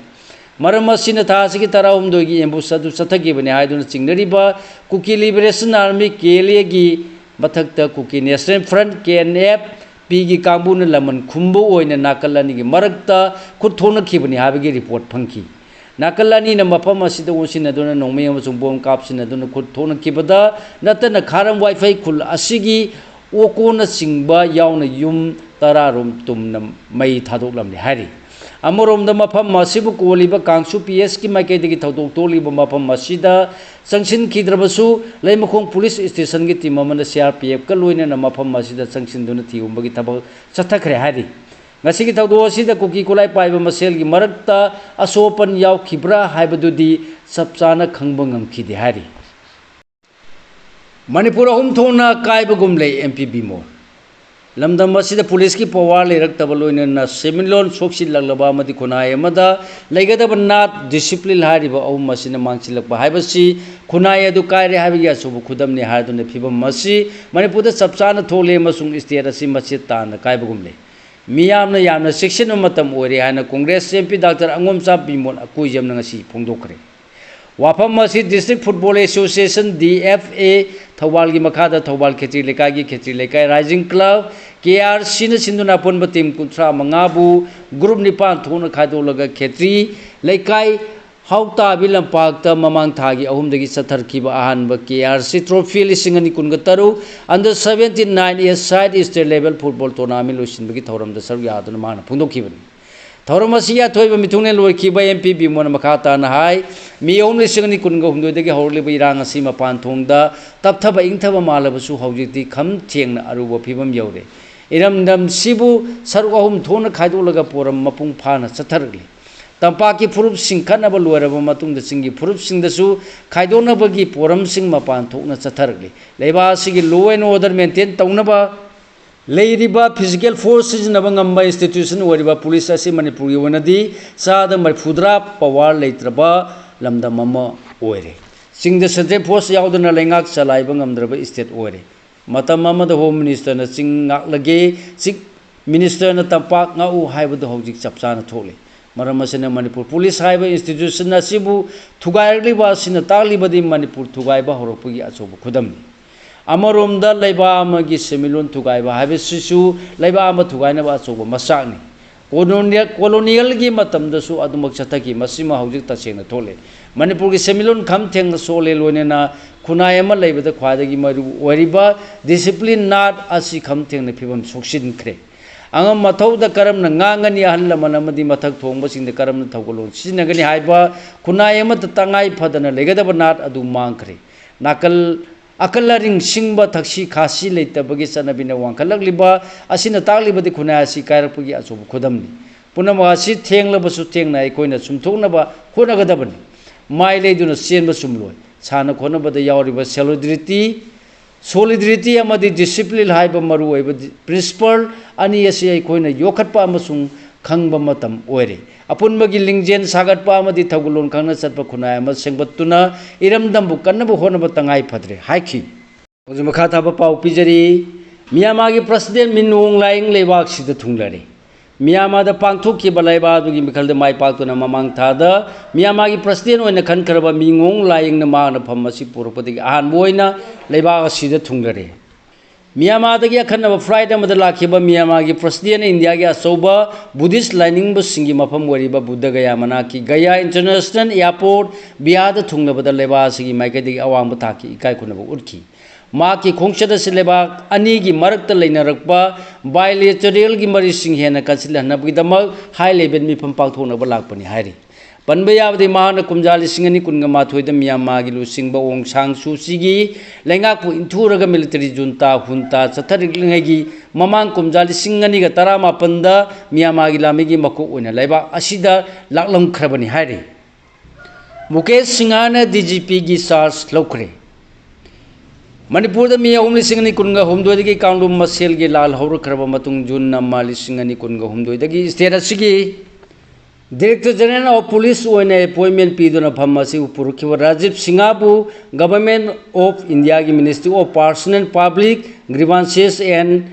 ꯃꯔꯝ ꯑꯁꯤꯅ ꯊꯥ ꯑꯁꯤꯒꯤ ꯇꯔꯥꯍꯨꯝꯗꯣꯏꯒꯤ ambush ꯑꯗꯨ ꯆꯠꯊꯈꯤꯕꯅꯤ ꯍꯥꯏꯗꯨꯅ ꯆꯤꯡꯅꯔꯤꯕ Kuki liberation army, K L ꯑꯦꯒꯤ ꯃꯊꯛꯇ Kuki national front, K N F ꯄꯤꯒꯤ ꯀꯥꯡꯕꯨꯅ ꯂꯃꯟ ꯈꯨꯝꯕ ꯑꯣꯏꯅ ꯅꯥꯀꯜ ꯑꯅꯤꯒꯤ ꯃꯔꯛꯇ ꯈꯨꯠ ꯊꯣꯛꯅꯈꯤꯕꯅꯤ ꯍꯥꯏꯕꯒꯤ ꯔꯤꯄꯣꯔꯠ ꯐꯪꯈꯤ꯫ ꯅꯥꯀꯜ ꯑꯅꯤꯅ ꯃꯐꯝ ꯑꯁꯤꯗ ꯑꯣꯟꯁꯤꯟꯅꯗꯨꯅ ꯅꯣꯡꯃꯩ ꯑꯃꯁꯨꯡ ꯕꯣꯝ ꯀꯥꯞꯁꯤꯟꯅꯗꯨꯅ ꯈꯨꯠ ꯊꯣꯛꯅꯈꯤꯕꯗ ꯅꯠꯇꯅ ꯈꯥꯔꯝ ꯋꯥꯏꯐꯥꯏ ꯈꯨꯜ ꯑꯁꯤꯒꯤ ꯑꯣꯀꯣꯅꯆꯤꯡꯕ ꯌꯥꯎꯅ ꯌꯨꯝ ꯇꯔꯥ ꯔꯣꯝ ꯇꯨꯝꯅ ꯃꯩ ꯊꯥꯗꯣꯛꯂꯝꯂꯦ ꯍꯥꯏꯔꯤ꯫ ꯑꯃꯔꯣꯝꯗ ꯃꯐꯝ ꯑꯁꯤꯕꯨ ꯀꯣꯜꯂꯤꯕ ꯀꯥꯡꯁꯨ ꯄꯤ ꯑꯦꯁꯀꯤ ꯃꯥꯏꯀꯩꯗꯒꯤ ꯊꯧꯗꯣꯛ ꯊꯣꯛꯂꯤꯕ ꯃꯐꯝ ꯑꯁꯤꯗ ꯆꯪꯁꯤꯟꯈꯤꯗ꯭ꯔꯕꯁꯨ, ꯂꯩꯃꯈꯣꯡ ꯄꯨꯂꯤꯁ ꯁ꯭ꯇꯦꯁꯟꯒꯤ ꯇꯤꯝ ꯑꯃꯅ ꯁꯤ ꯑꯥꯔ ꯄꯤ ꯑꯦꯐꯀ ꯂꯣꯏꯅꯅ ꯃꯐꯝ ꯑꯁꯤꯗ ꯆꯪꯁꯤꯟꯗꯨꯅ ꯊꯤꯍꯨꯝꯕꯒꯤ ꯊꯕꯛ ꯆꯠꯊꯈ꯭ꯔꯦ ꯍꯥꯏꯔꯤ꯫ ꯉꯁꯤꯒꯤ ꯊꯧꯗꯣꯛ ꯑꯁꯤꯗ ꯀꯨꯀꯤ ꯈꯨꯠꯂꯥꯏ ꯄꯥꯏꯕ ꯃꯁꯦꯜꯒꯤ ꯃꯔꯛꯇ ꯑꯁꯣꯛ ꯑꯄꯟ ꯌꯥꯎꯈꯤꯕ꯭ꯔꯥ ꯍꯥꯏꯕꯗꯨꯗꯤ ꯆꯞ ꯆꯥꯅ ꯈꯪꯕ ꯉꯝꯈꯤꯗꯦ ꯍꯥꯏꯔꯤ꯫ ꯃꯅꯤꯄꯨꯔ ꯑꯍꯨꯝ ꯊꯣꯛꯅ ꯀꯥꯏꯕꯒꯨꯝ ꯂꯩ ꯑꯦꯝ ꯄꯤ ꯕꯤꯃꯣꯜ꯫ ꯂꯝꯗꯝ ꯑꯁꯤꯗ ꯄꯨꯂꯤꯁꯀꯤ ꯄꯋꯥꯔ ꯂꯩꯔꯛꯇꯕ ꯂꯣꯏꯅꯅ ꯁꯦꯟꯃꯤꯠꯂꯣꯟ ꯁꯣꯛꯆꯤꯜꯂꯛꯂꯕ ꯑꯃꯗꯤ ꯈꯨꯟꯅꯥꯏ ꯑꯃꯗ ꯂꯩꯒꯗꯕ ꯅꯥꯠ, ꯗꯤꯁꯤꯄ꯭ꯂꯤꯟ ꯍꯥꯏꯔꯤꯕ ꯑꯍꯨꯝ ꯑꯁꯤꯅ ꯃꯥꯡꯁꯤꯜꯂꯛꯄ ꯍꯥꯏꯕꯁꯤ ꯈꯨꯟꯅꯥꯏ ꯑꯗꯨ ꯀꯥꯏꯔꯦ ꯍꯥꯏꯕꯒꯤ ꯑꯆꯧꯕ ꯈꯨꯗꯝꯅꯤ ꯍꯥꯏꯗꯨꯅ ꯐꯤꯕꯝ ꯑꯁꯤ ꯃꯅꯤꯄꯨꯔꯗ ꯆꯞ ꯆꯥꯅ ꯊꯣꯛꯂꯦ ꯑꯃꯁꯨꯡ ꯁ꯭ꯇꯦꯠ ꯑꯁꯤ ꯃꯆꯦꯠ ꯇꯥꯅ ꯀꯥꯏꯕꯒꯨꯝ ꯂꯩ꯫ ꯃꯤꯌꯥꯝꯅ ꯌꯥꯝꯅ ꯆꯦꯛꯁꯤꯟꯕ ꯃꯇꯝ ꯑꯣꯏꯔꯦ ꯍꯥꯏꯅ Congress M P doctor Angomcha Bimol ꯑꯀꯣꯏꯖꯝꯅ ꯉꯁꯤ ꯐꯣꯡꯗꯣꯛꯈ꯭ꯔꯦ꯫ ꯋꯥꯐꯝ ꯑꯁꯤ district football association, D F A, ꯊꯧꯕꯥꯜꯒꯤ ꯃꯈꯥꯗ ꯊꯧꯕꯥꯜ ꯈꯦꯇ꯭ꯔꯤ ꯂꯩꯀꯥꯏꯒꯤ ꯈꯦꯇ꯭ꯔꯤ ꯂꯩꯀꯥꯏ ꯔꯥꯏꯖꯤꯡ ꯀ꯭ꯂꯕ, ꯀꯦ ꯑꯥꯔ ꯁꯤꯅ ꯁꯤꯟꯗꯨꯅ ꯑꯄꯨꯟꯕ ꯇꯤꯝ ꯀꯨꯟꯊ꯭ꯔꯥ ꯃꯉꯥꯕꯨ ꯒ꯭ꯔꯨꯞ ꯅꯤꯄꯥꯟ ꯊꯣꯛꯅ ꯈꯥꯏꯗꯣꯛꯂꯒ ꯈꯦꯇ꯭ꯔꯤ ꯂꯩꯀꯥꯏ ꯍꯥꯎꯇꯥꯕꯤ ꯂꯝꯄꯥꯛꯇ ꯃꯃꯥꯡ ꯊꯥꯒꯤ ꯑꯍꯨꯝꯗꯒꯤ ꯆꯠꯊꯔꯛꯈꯤꯕ ꯑꯍꯥꯟꯕ ꯀꯦ ꯑꯥꯔ ꯁꯤ ꯇ꯭ꯔꯣꯐꯤ ꯂꯤꯁꯤꯡ ꯑꯅꯤ ꯀꯨꯟꯒ ꯇꯔꯨꯛ under seventeen nine A side state level football tournament ꯂꯣꯏꯁꯤꯟꯕꯒꯤ ꯊꯧꯔꯝꯗ ꯁꯔꯨꯛ ꯌꯥꯗꯨꯅ ꯃꯍꯥꯛꯅ ꯐꯣꯡꯗꯣꯛꯈꯤꯕꯅꯤ꯫ ꯊꯧꯔꯝ ꯑꯁꯤꯒꯤ ꯑꯊꯣꯏꯕ ꯃꯤꯊꯨꯡꯂꯦꯟ ꯂꯣꯏꯈꯤꯕ ꯑꯦꯝ ꯄꯤ ꯕꯤꯃꯣꯜꯅ ꯃꯈꯥ ꯇꯥꯅ ꯍꯥꯏ, ꯃꯦ ꯑꯍꯨꯝ ꯂꯤꯁꯤꯡ ꯑꯅꯤ ꯀꯨꯟꯒ ꯍꯨꯝꯗꯣꯏꯗꯒꯤ ꯍꯧꯔꯛꯂꯤꯕ ꯏꯔꯥꯡ ꯑꯁꯤ ꯃꯄꯥꯟ ꯊꯣꯡꯗ ꯇꯞꯊꯕ ꯏꯪꯊꯕ ꯃꯥꯜꯂꯕꯁꯨ ꯍꯧꯖꯤꯛꯇꯤ ꯈꯝ ꯊꯦꯡꯅ ꯑꯔꯨꯕ ꯐꯤꯕꯝ ꯌꯧꯔꯦ꯫ ꯏꯔꯝꯗꯝꯁꯤꯕꯨ ꯁꯔꯨꯛ ꯑꯍꯨꯝ ꯊꯣꯛꯅ ꯈꯥꯏꯗꯣꯛꯂꯒ ꯄꯣꯔꯝ ꯃꯄꯨꯡ ꯐꯥꯅ ꯆꯠꯊꯔꯛꯂꯤ꯫ ꯇꯝꯄꯥꯛꯀꯤ ꯐꯨꯔꯨꯞꯁꯤꯡ ꯈꯠꯅꯕ ꯂꯣꯏꯔꯕ ꯃꯇꯨꯡꯗ ꯆꯤꯡꯒꯤ ꯐꯨꯔꯨꯞꯁꯤꯡꯗꯁꯨ ꯈꯥꯏꯗꯣꯛꯅꯕꯒꯤ ꯄꯣꯔꯝꯁꯤꯡ ꯃꯄꯥꯟ ꯊꯣꯛꯅ ꯆꯠꯊꯔꯛꯂꯤ꯫ ꯂꯩꯕꯥꯛ ꯑꯁꯤꯒꯤ law and order maintain ꯇꯧꯅꯕ ꯂꯩꯔꯤꯕ physical force ꯁꯤꯖꯤꯟꯅꯕ ꯉꯝꯕ institution ꯑꯣꯏꯔꯤꯕ police ꯑꯁꯤ ꯃꯅꯤꯄꯨꯔꯒꯤ ꯑꯣꯏꯅꯗꯤ ꯆꯥꯗ ꯃꯔꯤꯐꯨꯇꯔꯥ power ꯂꯩꯇ꯭ꯔꯕ ꯂꯝꯗꯝ ꯑꯃ ꯑꯣꯏꯔꯦ꯫ ꯆꯤꯡꯗ central force ꯌꯥꯎꯗꯅ ꯂꯩꯉꯥꯛ ꯆꯂꯥꯏꯕ ꯉꯝꯗ꯭ꯔꯕ state ꯑꯣꯏꯔꯦ꯫ ꯃꯇꯝ ꯑꯃꯗ Home Ministerꯅ ꯆꯤꯡ ꯉꯥꯛꯂꯒꯦ, Chief Ministerꯅ ꯇꯝꯄꯥꯛ ꯉꯥꯛꯎ ꯍꯥꯏꯕꯗꯨ ꯍꯧꯖꯤꯛ ꯆꯞ ꯆꯥꯅ ꯊꯣꯛꯂꯦ꯫ ꯃꯔꯝ ꯑꯁꯤꯅ ꯃꯅꯤꯄꯨꯔ police ꯍꯥꯏꯕ institution ꯑꯁꯤꯕꯨ ꯊꯨꯒꯥꯏꯔꯛꯂꯤꯕ ꯑꯁꯤꯅ ꯇꯥꯛꯂꯤꯕꯗꯤ ꯃꯅꯤꯄꯨꯔ ꯊꯨꯒꯥꯏꯕ ꯍꯧꯔꯛꯄꯒꯤ ꯑꯆꯧꯕ ꯈꯨꯗꯝꯅꯤ꯫ ꯑꯃꯔꯣꯝꯗ ꯂꯩꯕꯥꯛ ꯑꯃꯒꯤ ꯁꯦꯟꯃꯤꯠꯂꯣꯟ ꯊꯨꯒꯥꯏꯕ ꯍꯥꯏꯕꯁꯤꯁꯨ ꯂꯩꯕꯥꯛ ꯑꯃ ꯊꯨꯒꯥꯏꯅꯕ ꯑꯆꯧꯕ ꯃꯆꯥꯛꯅꯤ꯫ Colonial, colonialꯒꯤ ꯃꯇꯝꯗꯁꯨ ꯑꯗꯨꯃꯛ ꯆꯠꯊꯈꯤ꯫ ꯃꯁꯤꯃ ꯍꯧꯖꯤꯛ ꯇꯁꯦꯡꯅ ꯊꯣꯛꯂꯦ꯫ ꯃꯅꯤꯄꯨꯔꯒꯤ ꯁꯦꯟꯃꯤꯠꯂꯣꯟ ꯈꯝ ꯊꯦꯡꯅ ꯁꯣꯛꯂꯦ, ꯂꯣꯏꯅꯅ ꯈꯨꯟꯅꯥꯏ ꯑꯃ ꯂꯩꯕꯗ ꯈ꯭ꯋꯥꯏꯗꯒꯤ ꯃꯔꯨ ꯑꯣꯏꯔꯤꯕ discipline ꯅꯥꯠ ꯑꯁꯤ ꯈꯝ ꯊꯦꯡꯅ ꯐꯤꯕꯝ ꯁꯣꯛꯆꯤꯟꯈ꯭ꯔꯦ꯫ ꯑꯉꯝ ꯑꯊꯧꯗ ꯀꯔꯝꯅ ꯉꯥꯡꯒꯅꯤ, ꯑꯍꯜ ꯂꯃꯟ ꯑꯃꯗꯤ ꯃꯊꯛ ꯊꯣꯡꯕꯁꯤꯡꯗ ꯀꯔꯝꯅ ꯊꯧꯒꯜꯂꯣꯟ ꯁꯤꯖꯤꯟꯅꯒꯅꯤ ꯍꯥꯏꯕ ꯈꯨꯟꯅꯥꯏ ꯑꯃꯠꯇ ꯇꯉꯥꯏ ꯐꯗꯅ ꯂꯩꯒꯗꯕ ꯅꯥꯠ ꯑꯗꯨ ꯃꯥꯡꯈ꯭ꯔꯦ꯫ ꯅꯥꯀꯜ ꯑꯀꯜ ꯑꯔꯤꯡ ꯁꯤꯡꯕ ꯊꯛꯁꯤ ꯈꯥꯁꯤ ꯂꯩꯇꯕꯒꯤ ꯆꯠꯅꯕꯤꯅ ꯋꯥꯡꯈꯠꯂꯛꯂꯤꯕ ꯑꯁꯤꯅ ꯇꯥꯛꯂꯤꯕꯗꯤ ꯈꯨꯟꯅꯥꯏ ꯑꯁꯤ ꯀꯥꯏꯔꯛꯄꯒꯤ ꯑꯆꯧꯕ ꯈꯨꯗꯝꯅꯤ꯫ ꯄꯨꯝꯅꯃꯛ ꯑꯁꯤ ꯊꯦꯡꯂꯕꯁꯨ ꯊꯦꯡꯅ ꯑꯩꯈꯣꯏꯅ ꯆꯨꯝꯊꯣꯛꯅꯕ ꯍꯣꯠꯅꯒꯗꯕꯅꯤ꯫ ꯃꯥꯏ ꯂꯩꯗꯨꯅ ꯆꯦꯟꯕ ꯆꯨꯝꯂꯣꯏ꯫ ꯁꯥꯟꯅ ꯈꯣꯠꯅꯕꯗ ꯌꯥꯎꯔꯤꯕ solidarity, solidarity ꯑꯃꯗꯤ discipline ꯍꯥꯏꯕ ꯃꯔꯨꯑꯣꯏꯕ ꯗꯤ-, principle ꯑꯅꯤ ꯑꯁꯤ ꯑꯩꯈꯣꯏꯅ ꯌꯣꯛꯈꯠꯄ ꯑꯃꯁꯨꯡ ꯈꯪꯕ ꯃꯇꯝ ꯑꯣꯏꯔꯦ꯫ ꯑꯄꯨꯟꯕꯒꯤ ꯂꯤꯡꯖꯦꯜ ꯁꯥꯒꯠꯄ ꯑꯃꯗꯤ ꯊꯧꯒꯜꯂꯣꯟ ꯈꯪꯅ ꯆꯠꯄ ꯈꯨꯟꯅꯥꯏ ꯑꯃ ꯁꯦꯝꯒꯠꯇꯨꯅ ꯏꯔꯝꯗꯝꯕꯨ ꯀꯟꯅꯕ ꯍꯣꯠꯅꯕ ꯇꯉꯥꯏ ꯐꯗ꯭ꯔꯦ ꯍꯥꯏꯈꯤ꯫ ꯍꯧꯖꯤꯛ ꯃꯈꯥ ꯊꯥꯕ ꯄꯥꯎ ꯄꯤꯖꯔꯤ꯫ ꯃ꯭ꯌꯥꯟꯃꯥꯔꯒꯤ president Min Aung Hlaing ꯂꯩꯕꯥꯛꯁꯤꯗ ꯊꯨꯡꯂꯔꯦ꯫ ꯃ꯭ꯌꯥꯟꯃꯥꯔꯗ ꯄꯥꯡꯊꯣꯛꯈꯤꯕ ꯂꯩꯕꯥꯛ ꯑꯗꯨꯒꯤ ꯃꯤꯈꯜꯗ ꯃꯥꯏ ꯄꯥꯛꯇꯨꯅ ꯃꯃꯥꯡ ꯊꯥꯗ ꯃ꯭ꯌꯥꯟꯃꯥꯔꯒꯤ president ꯑꯣꯏꯅ ꯈꯟꯈ꯭ꯔꯕ Min Aung Hlaingꯅ ꯃꯍꯥꯛꯅ ꯐꯝ ꯑꯁꯤ ꯄꯨꯔꯛꯄꯗꯒꯤ ꯑꯍꯥꯟꯕ ꯑꯣꯏꯅ ꯂꯩꯕꯥꯛ ꯑꯁꯤꯗ ꯊꯨꯡꯂꯔꯦ꯫ ꯃ꯭ꯌꯥꯟꯃꯥꯔꯗꯒꯤ ꯑꯈꯟꯅꯕ flight ꯑꯃꯗ ꯂꯥꯛꯈꯤꯕ ꯃ꯭ꯌꯥꯟꯃꯥꯔꯒꯤ presidentꯅ ꯏꯟꯗꯤꯌꯥꯒꯤ ꯑꯆꯧꯕ Buddhist ꯂꯥꯏꯅꯤꯡꯕꯁꯤꯡꯒꯤ ꯃꯐꯝ ꯑꯣꯏꯔꯤꯕ ꯕꯨꯗꯙ ꯒꯌꯥ ꯃꯅꯥꯛꯀꯤ ꯒꯌꯥ International Airport ꯕꯤꯍꯥꯔꯗ ꯊꯨꯡꯂꯕꯗ ꯂꯩꯕꯥꯛ ꯑꯁꯤꯒꯤ ꯃꯥꯏꯀꯩꯗꯒꯤ ꯑꯋꯥꯡꯕ ꯊꯥꯛꯀꯤ ꯏꯀꯥꯏ ꯈꯨꯝꯅꯕ ꯎꯠꯈꯤ꯫ ꯃꯍꯥꯛꯀꯤ ꯈꯣꯡꯆꯠ ꯑꯁꯤ ꯂꯩꯕꯥꯛ ꯑꯅꯤꯒꯤ ꯃꯔꯛꯇ ꯂꯩꯅꯔꯛꯄ bilateralꯒꯤ ꯃꯔꯤꯁꯤꯡ ꯍꯦꯟꯅ ꯀꯟꯁꯤꯜꯍꯟꯅꯕꯒꯤꯗꯃꯛ high level ꯃꯤꯐꯝ ꯄꯥꯡꯊꯣꯛꯅꯕ ꯂꯥꯛꯄꯅꯤ ꯍꯥꯏꯔꯤ꯫ ꯄꯟꯕ ꯌꯥꯕꯗꯤ, ꯃꯍꯥꯛꯅ ꯀꯨꯝꯖꯥ ꯂꯤꯁꯤꯡ ꯑꯅꯤ ꯀꯨꯟꯒ ꯃꯥꯊꯣꯏꯗ ꯃ꯭ꯌꯥꯟꯃꯥꯔꯒꯤ ꯂꯨꯆꯤꯡꯕ ꯑꯣꯡ ꯁꯥꯡ ꯁꯨ ꯆꯤꯒꯤ ꯂꯩꯉꯥꯛꯄꯨ ꯏꯟꯊꯨꯔꯒ military junta ꯍꯨꯟꯇꯥ ꯆꯠꯊꯔꯛꯂꯤꯉꯩꯒꯤ ꯃꯃꯥꯡ ꯀꯨꯝꯖꯥ ꯂꯤꯁꯤꯡ ꯑꯅꯤꯒ ꯇꯔꯥꯃꯥꯄꯟꯗ ꯃ꯭ꯌꯥꯟꯃꯥꯔꯒꯤ ꯂꯥꯟꯃꯤꯒꯤ ꯃꯀꯣꯛ ꯑꯣꯏꯅ ꯂꯩꯕꯥꯛ ꯑꯁꯤꯗ ꯂꯥꯛꯂꯝꯈ꯭ꯔꯕꯅꯤ ꯍꯥꯏꯔꯤ꯫ ꯃꯨꯀꯦꯁ ꯁꯤꯡꯍꯥꯅ DGPꯒꯤ charge ꯂꯧꯈ꯭ꯔꯦ꯫ ꯃꯅꯤꯄꯨꯔꯗ ꯃꯤ ꯑꯍꯨꯝ ꯂꯤꯁꯤꯡ ꯑꯅꯤ ꯀꯨꯟꯒ ꯍꯨꯝꯗꯣꯏꯗꯒꯤ ꯀꯥꯡꯂꯨꯞ ꯃꯁꯦꯜꯒꯤ ꯂꯥꯜ ꯍꯧꯔꯛꯈ꯭ꯔꯕ ꯃꯇꯨꯡ, ꯖꯨꯟ ꯑꯃ ꯂꯤꯁꯤꯡ ꯑꯅꯤ ꯀꯨꯟꯒ ꯍꯨꯝꯗꯣꯏꯗꯒꯤ state ꯑꯁꯤꯒꯤ Director General of Police ꯑꯣꯏꯅ appointment ꯄꯤꯗꯨꯅ ꯐꯝ ꯑꯁꯤ ꯄꯨꯔꯛꯈꯤꯕ Rajiv ꯁꯤꯡꯍꯕꯨ Government of Indiaꯒꯤ Ministry of Personnel, Public Grievances and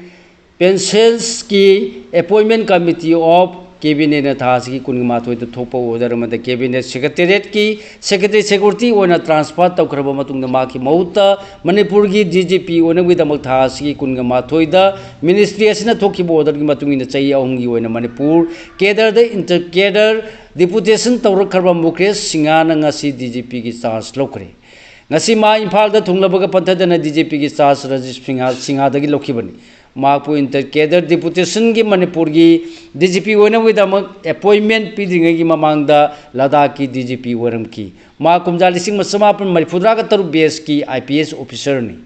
Pensionꯀꯤ Appointment Committee of Cabinetꯅ ꯊꯥ ꯑꯁꯤꯒꯤ ꯀꯨꯟꯃꯥꯊꯣꯏꯗ ꯊꯣꯛꯄ order ꯑꯃꯗ Cabinet Secretariatꯀꯤ Secretary Security ꯑꯣꯏꯅ transfer ꯇꯧꯈ꯭ꯔꯕ ꯃꯇꯨꯡꯗ, ꯃꯍꯥꯛꯀꯤ ꯃꯍꯨꯠꯇ ꯃꯅꯤꯄꯨꯔꯒꯤ DGP ꯑꯣꯏꯅꯕꯒꯤꯗꯃꯛ ꯊꯥ ꯑꯁꯤꯒꯤ ꯀꯨꯟꯃꯥꯊꯣꯏꯗ ministry ꯑꯁꯤꯅ ꯊꯣꯛꯈꯤꯕ orderꯒꯤ ꯃꯇꯨꯡ ꯏꯟꯅ ꯆꯍꯤ ꯑꯍꯨꯝꯒꯤ ꯑꯣꯏꯅ ꯃꯅꯤꯄꯨꯔ caderꯗ inter cadre deputation ꯇꯧꯔꯛꯈ꯭ꯔꯕ ꯃꯨꯀꯦꯁ ꯁꯤꯡꯍꯥꯅ ꯉꯁꯤ DGPꯒꯤ charge ꯂꯧꯈ꯭ꯔꯦ꯫ ꯉꯁꯤ ꯃꯥ ꯏꯝꯐꯥꯜꯗ ꯊꯨꯡꯂꯕꯒ ꯄꯟꯊꯗꯅ DGPꯒꯤ charge ꯔꯥꯖꯤꯕ ꯁꯤꯡꯍꯥ, ꯁꯤꯡꯍꯥꯗꯒꯤ ꯂꯧꯈꯤꯕꯅꯤ꯫ ꯃꯍꯥꯛꯄꯨ inter cadre deputationꯒꯤ ꯃꯅꯤꯄꯨꯔꯒꯤ DGP ꯑꯣꯏꯅꯕꯒꯤꯗꯃꯛ appointment ꯄꯤꯗ꯭ꯔꯤꯉꯩꯒꯤ ꯃꯃꯥꯡꯗ ꯂꯗꯥꯈꯀꯤ DGP ꯑꯣꯏꯔꯝꯈꯤ꯫ ꯃꯍꯥꯛ ꯀꯨꯝꯖꯥ ꯂꯤꯁꯤꯡ ꯑꯃ ꯆꯃꯥꯄꯟ ꯃꯔꯤꯐꯨꯇꯔꯥꯒ ꯇꯔꯨꯛ batchꯀꯤ IPS officerꯅꯤ꯫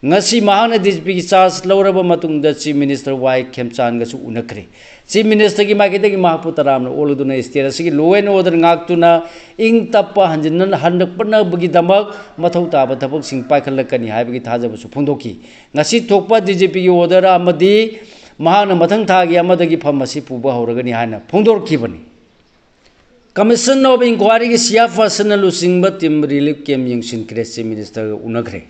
ꯉꯁꯤ ꯃꯍꯥꯛꯅ DGPꯒꯤ charge ꯂꯧꯔꯕ ꯃꯇꯨꯡꯗ Chief Minister ꯋꯥꯏ ꯈꯦꯝꯆꯥꯟꯒꯁꯨ ꯎꯅꯈ꯭ꯔꯦ꯫ Chief Ministerꯒꯤ ꯃꯥꯏꯀꯩꯗꯒꯤ ꯃꯍꯥꯛꯄꯨ ꯇꯔꯥꯝꯅ ꯑꯣꯛꯂꯗꯨꯅ state ꯑꯁꯤꯒꯤ law and order ꯉꯥꯛꯇꯨꯅ ꯏꯪ ꯇꯞꯄ ꯍꯟꯖꯤꯟꯅ ꯍꯟꯂꯛꯄꯅꯕꯒꯤꯗꯃꯛ ꯃꯊꯧ ꯇꯥꯕ ꯊꯕꯛꯁꯤꯡ ꯄꯥꯏꯈꯠꯂꯛꯀꯅꯤ ꯍꯥꯏꯕꯒꯤ ꯊꯥꯖꯕꯁꯨ ꯐꯣꯡꯗꯣꯛꯈꯤ꯫ ꯉꯁꯤ ꯊꯣꯛꯄ DGPꯒꯤ order ꯑꯃꯗꯤ ꯃꯍꯥꯛꯅ ꯃꯊꯪ ꯊꯥꯒꯤ ꯑꯃꯗꯒꯤ ꯐꯝ ꯑꯁꯤ ꯄꯨꯕ ꯍꯧꯔꯒꯅꯤ ꯍꯥꯏꯅ ꯐꯣꯡꯗꯣꯔꯛꯈꯤꯕꯅꯤ꯫ Commission of Inquiryꯒꯤ chairpersonꯅ ꯂꯨꯆꯤꯡꯕ team relief camp ꯌꯦꯡꯁꯤꯟꯈ꯭ꯔꯦ, Chief Ministerꯒ ꯎꯅꯈ꯭ꯔꯦ꯫